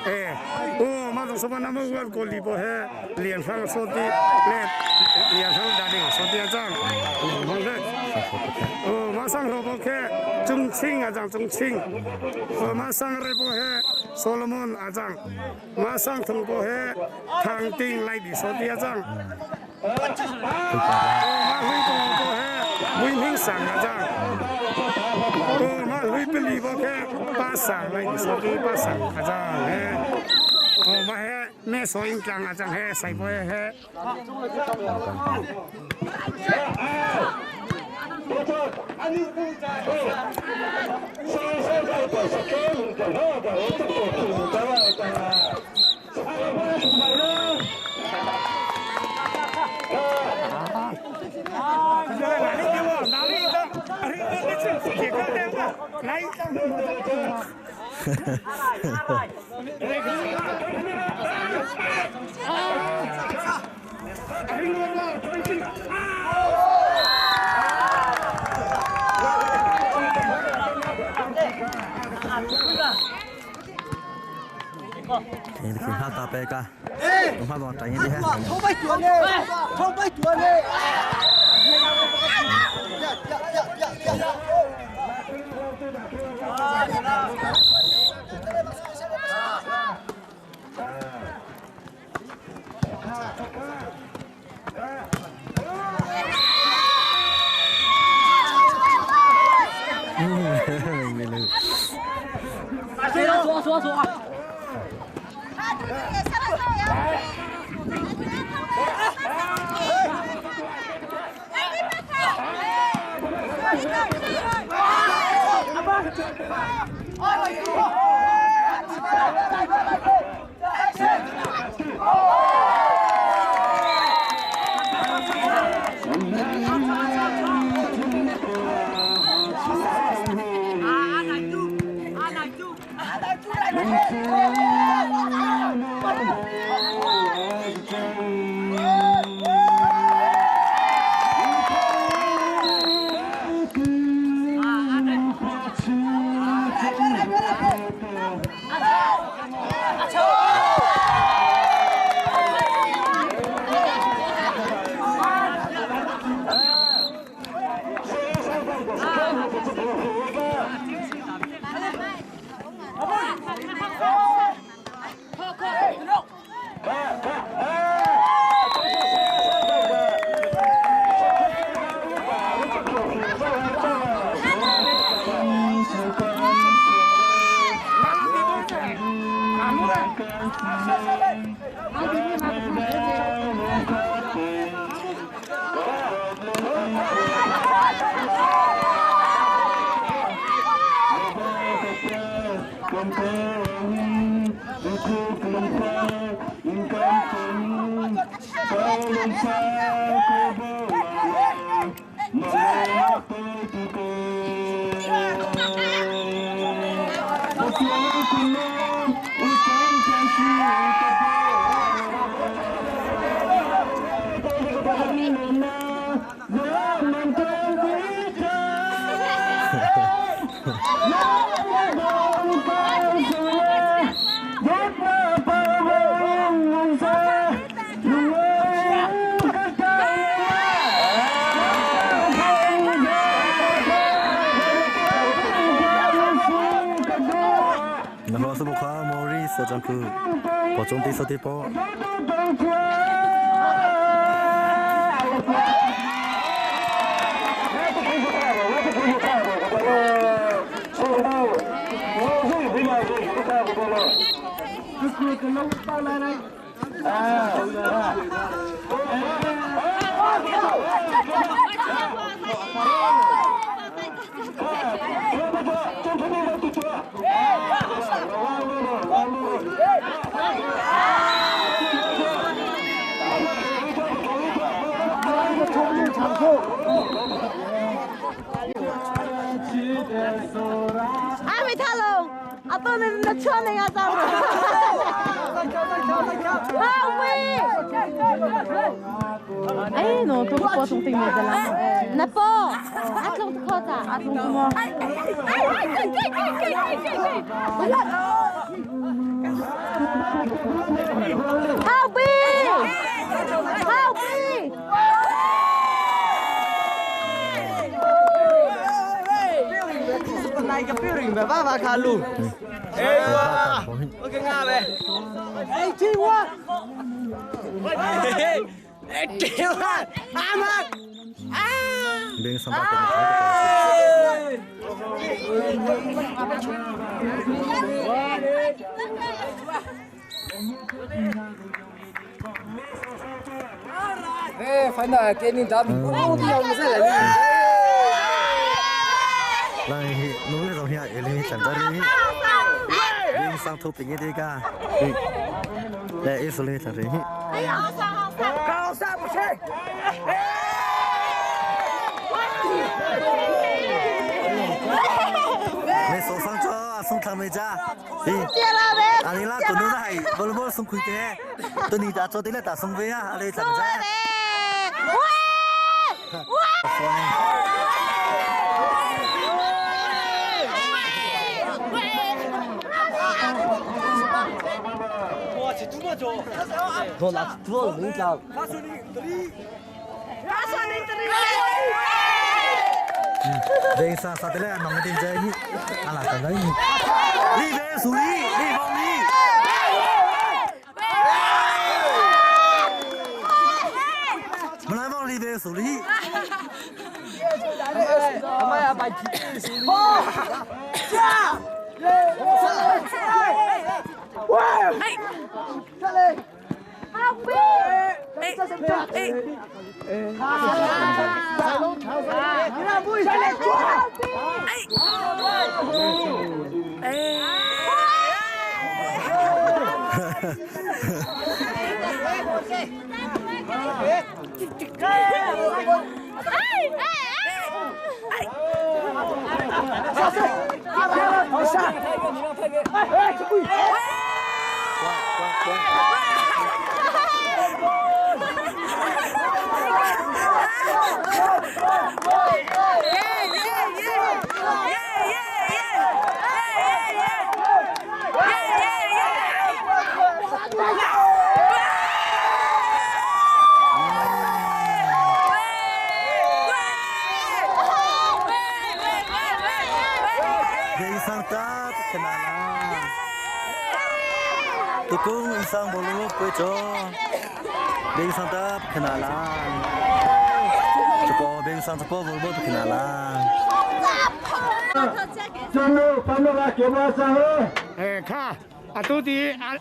哎，哦，马上说把那么个过礼拜嘿，脸上说的，脸脸上打的说的账，哦，马上萝卜开，中青啊张中青，哦，马上萝卜嘿，所罗门啊张，马上通过嘿，唐丁来的说的账，哦，马会过过嘿，文明上啊张，哦，马会不离不开，巴上来的说的巴上啊张嘿，哦，马嘿，咩所应讲啊张嘿，细波嘿。 你看他打白个，我怕乱打人的哈。头白转嘞，头白转嘞。嗯，没没。说说说。那老师不看莫里斯张口，保重对手的包。阿美塔龙，阿多那那车那个咋了？阿伟，哎，侬都搞中对面的啦？那包，阿中子靠咋？阿中子么？哎哎哎哎对对对对对对！阿伟，阿伟。那个 building 没办法看路。哎哇，我跟阿呗。哎，听我。哎，听我，阿妈。啊。边上把哎，反正给你打，我都要不是来。来，努力从遐，你站在你，你上头边的个，来，一手来站这。哎呀，高山不去。你手上做送他们家，咦？阿你啦，可能系无无送开嘅，对你打做啲咧打送俾啊，阿你站在。喂！喂！我拿多领导。你上啥的咧？弄个点子，阿拉站在你，你别输你，你放你。唔来帮你别输你。阿妈呀，买鸡蛋。加！喂！再来。阿伟，哎哎哎， Tukung isang bolu kue Beng sang ta kenalan. Cepo beng sang cepo bolu kenalan. 真路翻到来给我上哎，看，啊，都伫啊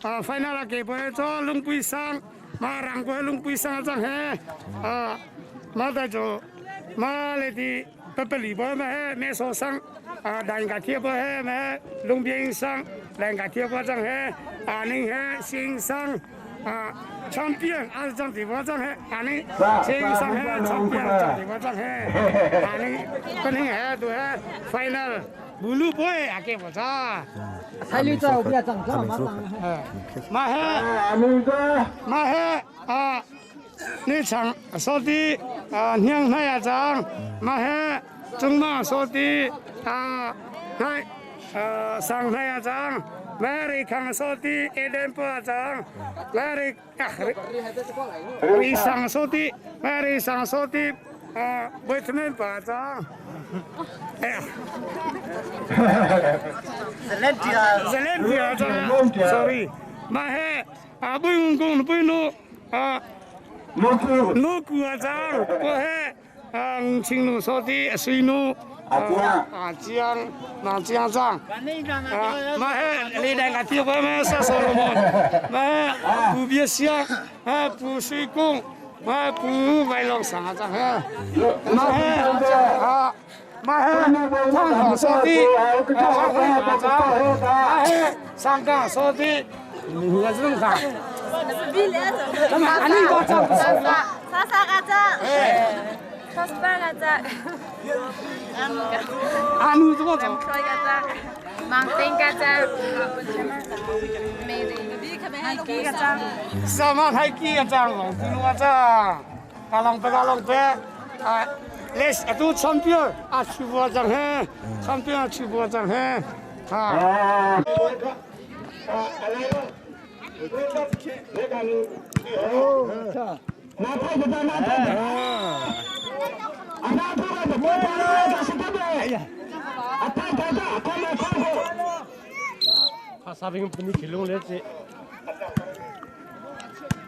啊，翻到来给我做龙龟山，马人过龙龟山上嘿，啊，马在做，马来的八八里边嘛嘿，没受伤，啊，人家贴不嘿嘛，龙边上，人家贴不上嘿，啊，你嘿先生。啊，唱片啊，张地方张嘿，啊你先生嘿，唱片张地方张嘿，啊你，本来嘿都嘿，final。bulu boy ake bosa. 彩礼在我边长，长嘛马嘿，马嘿啊，你唱说的啊，娘那样张，嘛嘿，中马说的啊，那上那样张，那里看说的一点不张，那里啊，你上说的，那里上说的啊，为什么不张？哎呀，Zelentia，sorry，嘛嘿，啊不用讲不用啊。努古阿张，我嘿啊，五青路说的水路。啊，江，那江张，啊，嘛嘿，你两个地方嘛是说了么？嘛不别想，啊不水工，嘛不白龙山张嘿，嘛嘿啊，嘛嘿，汤头说的，啊嘿，上岗说的，你看这种啥？ 啥啥个张？啥啥个张？阿努怎么走？芒丁个张。什么太基个张？龙子路个张，阿龙白阿龙白，啊，来阿都champion 啊，去过张嘿，champion 去过张嘿，啊。那太个那太个，啊那不个不个那是对不？啊太太太，快点快点！他啥兵不你去弄来这？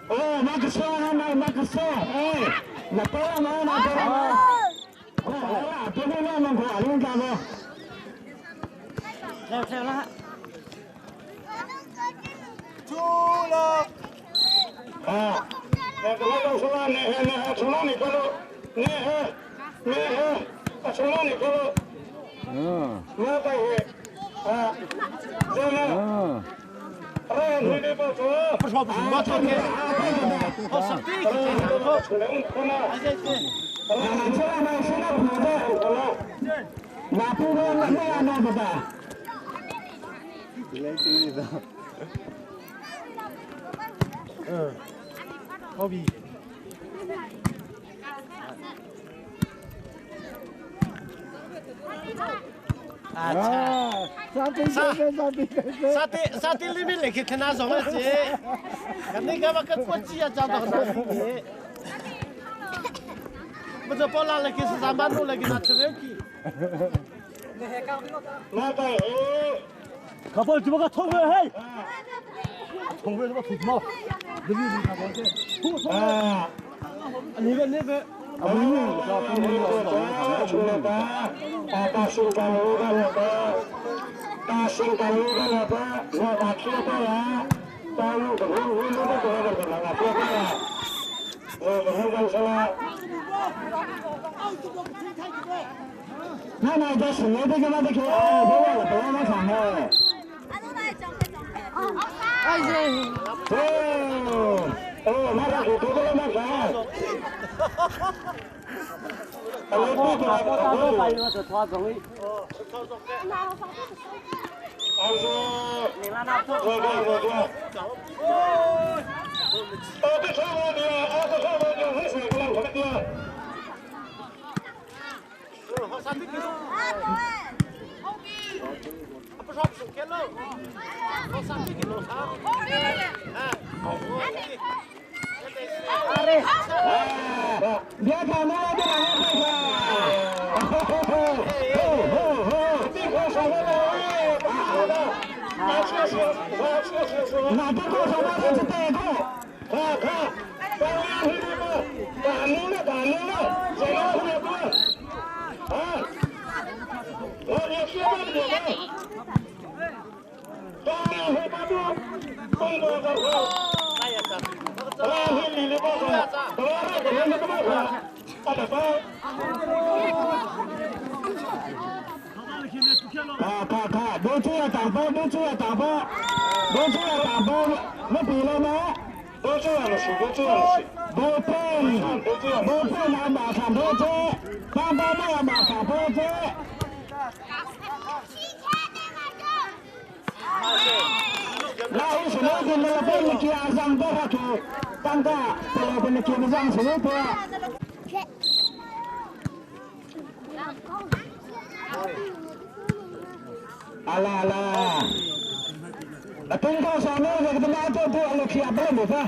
哦，那个说那那个说，哎，那不要那那不要，哦，不要那那个你干么？来来来。出了。啊，那个那个出了，那那出了你个了，那那啊出了你个了。嗯。那个啊，这个。嗯。哎，你这不说，不说不说，我昨天，我上第一个出来，那不个那那那个的。嗯，好比。沙地沙地里面那个看哪种啊？这，那个嘛个国际啊，讲到啥的？不是包拿来给是上班路来给他吃饭去。那个。卡包，怎么个冲回嘿？冲回怎么冲什么？你你啊，那个那个。啊，不是，啊，大兴高路的那个，大兴高路的那个，我把车过来，大路的路路路的过来的那个过来，我我我说。那那这是我这个嘛这个，不要不要那啥的。哎呀！哦哦，那个多多那啥。别看那个，那个多少那个是对个，看看，打明了，打明了，这个是啊，我你说的对当然会把住，中国的话，当然会你的报告，当然会你的报告，大家啊，看看，别这样打包，别这样打包，别这样打包，你比了吗？别这样的事，别这样的事，别碰，别碰那马上别这，帮帮那马上别这。那为什么跟那个被你加上多少去？ tangka palo ban ke ni jang se to. Ala ala. Atung ko sa no ga ta ma to to alo khia ba mo fa.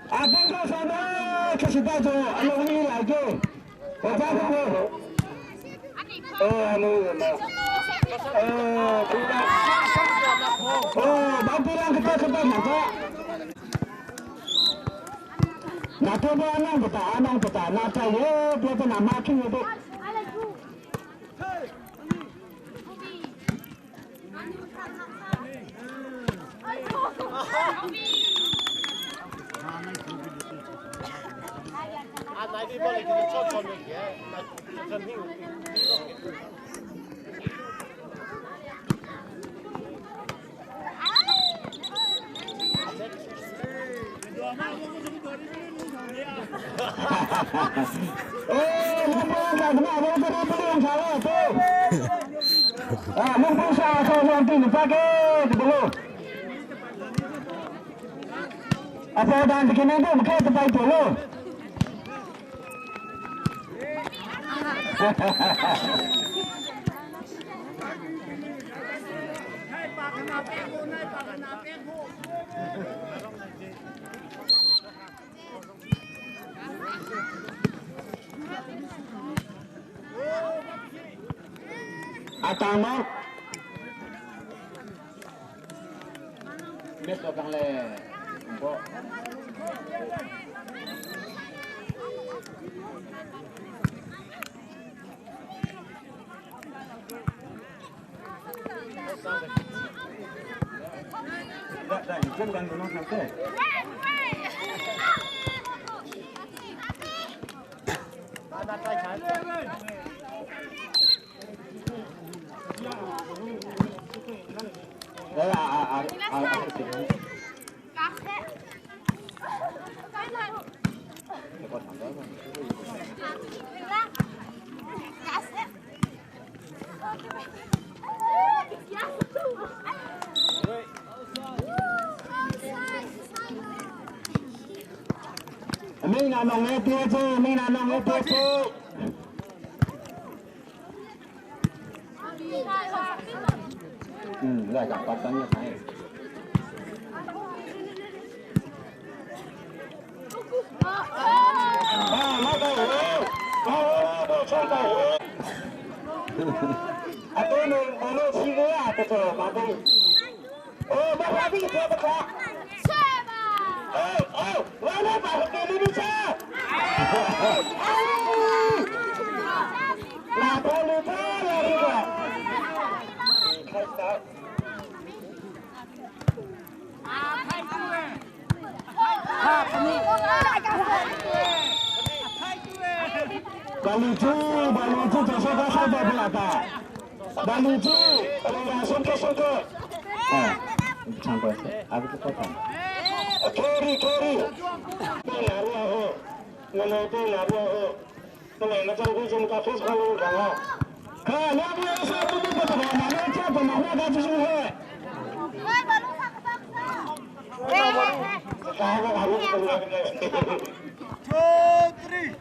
阿公告诉呢，开始带走阿龙你来个，我家的哦，阿龙什么？哦，对了，哦，把别人给带去带哪个？那多不阿弄不打，阿弄不打，那他耶，别的那马听的。 哎，我不干什么，我这边不用查了，对。啊，我不上上上对你发给这个路。啊，这单子给恁都不开始摆多了。哈哈哈哈。阿当吗？别说讲嘞，我。来啊啊啊啊！闽南农的标志，闽南农的标志。嗯，来个八分的菜。啊，老大哥，老大哥，老大哥。啊，对了，我们七个啊，这个马队。哦，马华这个车不错。哎哎，我来把给你的车。哪头路车了这个？开始。Baluju, baluju, jasa kasa berapa? Baluju, langsung ke sungke. Ah, campur aku tuh kota. Kiri, kiri. 对哪路后，我们对哪路后，我们这个中咖啡厂路上啊。看，两边是不不不不，哪边这不哪边就是会。 Two, three.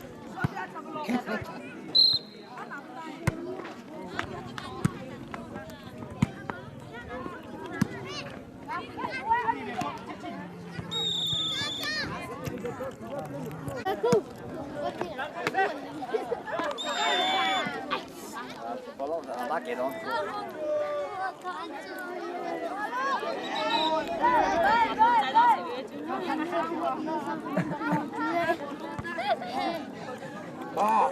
啊。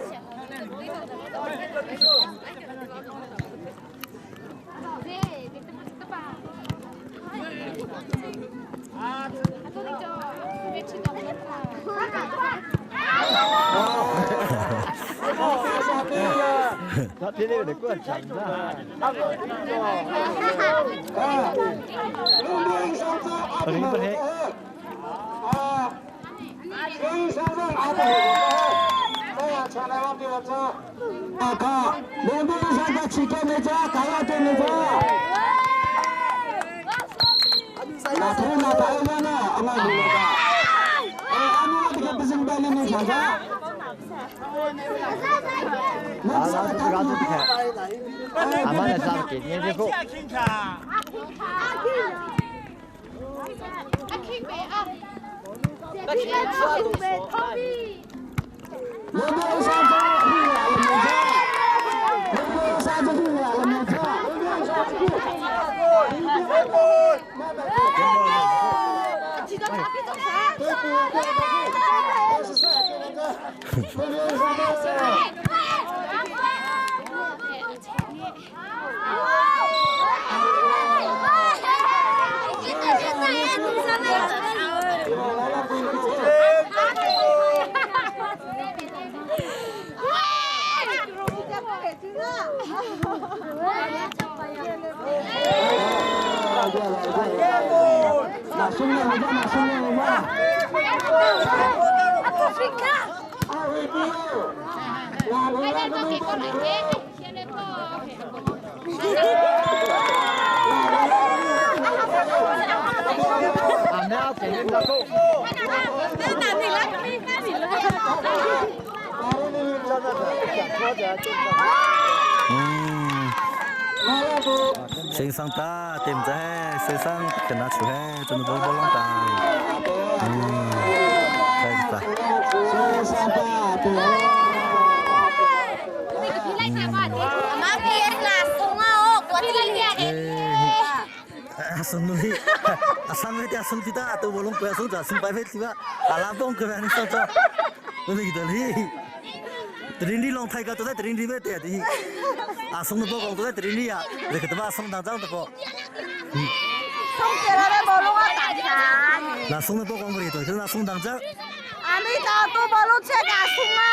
先生打对唔对？先生跟他出去，真的波波浪打。嗯，对吧？阿孙女，阿三妹的阿孙弟哒，都无拢过阿孙子，孙白飞去吧，阿拉帮过来你说说，我没记得你。Trini long thai ka to dai trini be te ti. Asung no bo kong to dai trini ya. Le ka ba asung dang jang to bo. Sung ke la bo long a ta chan. Na sung no bo kong bri to, na sung dang jang. Ani ta to bo long che ka sung a.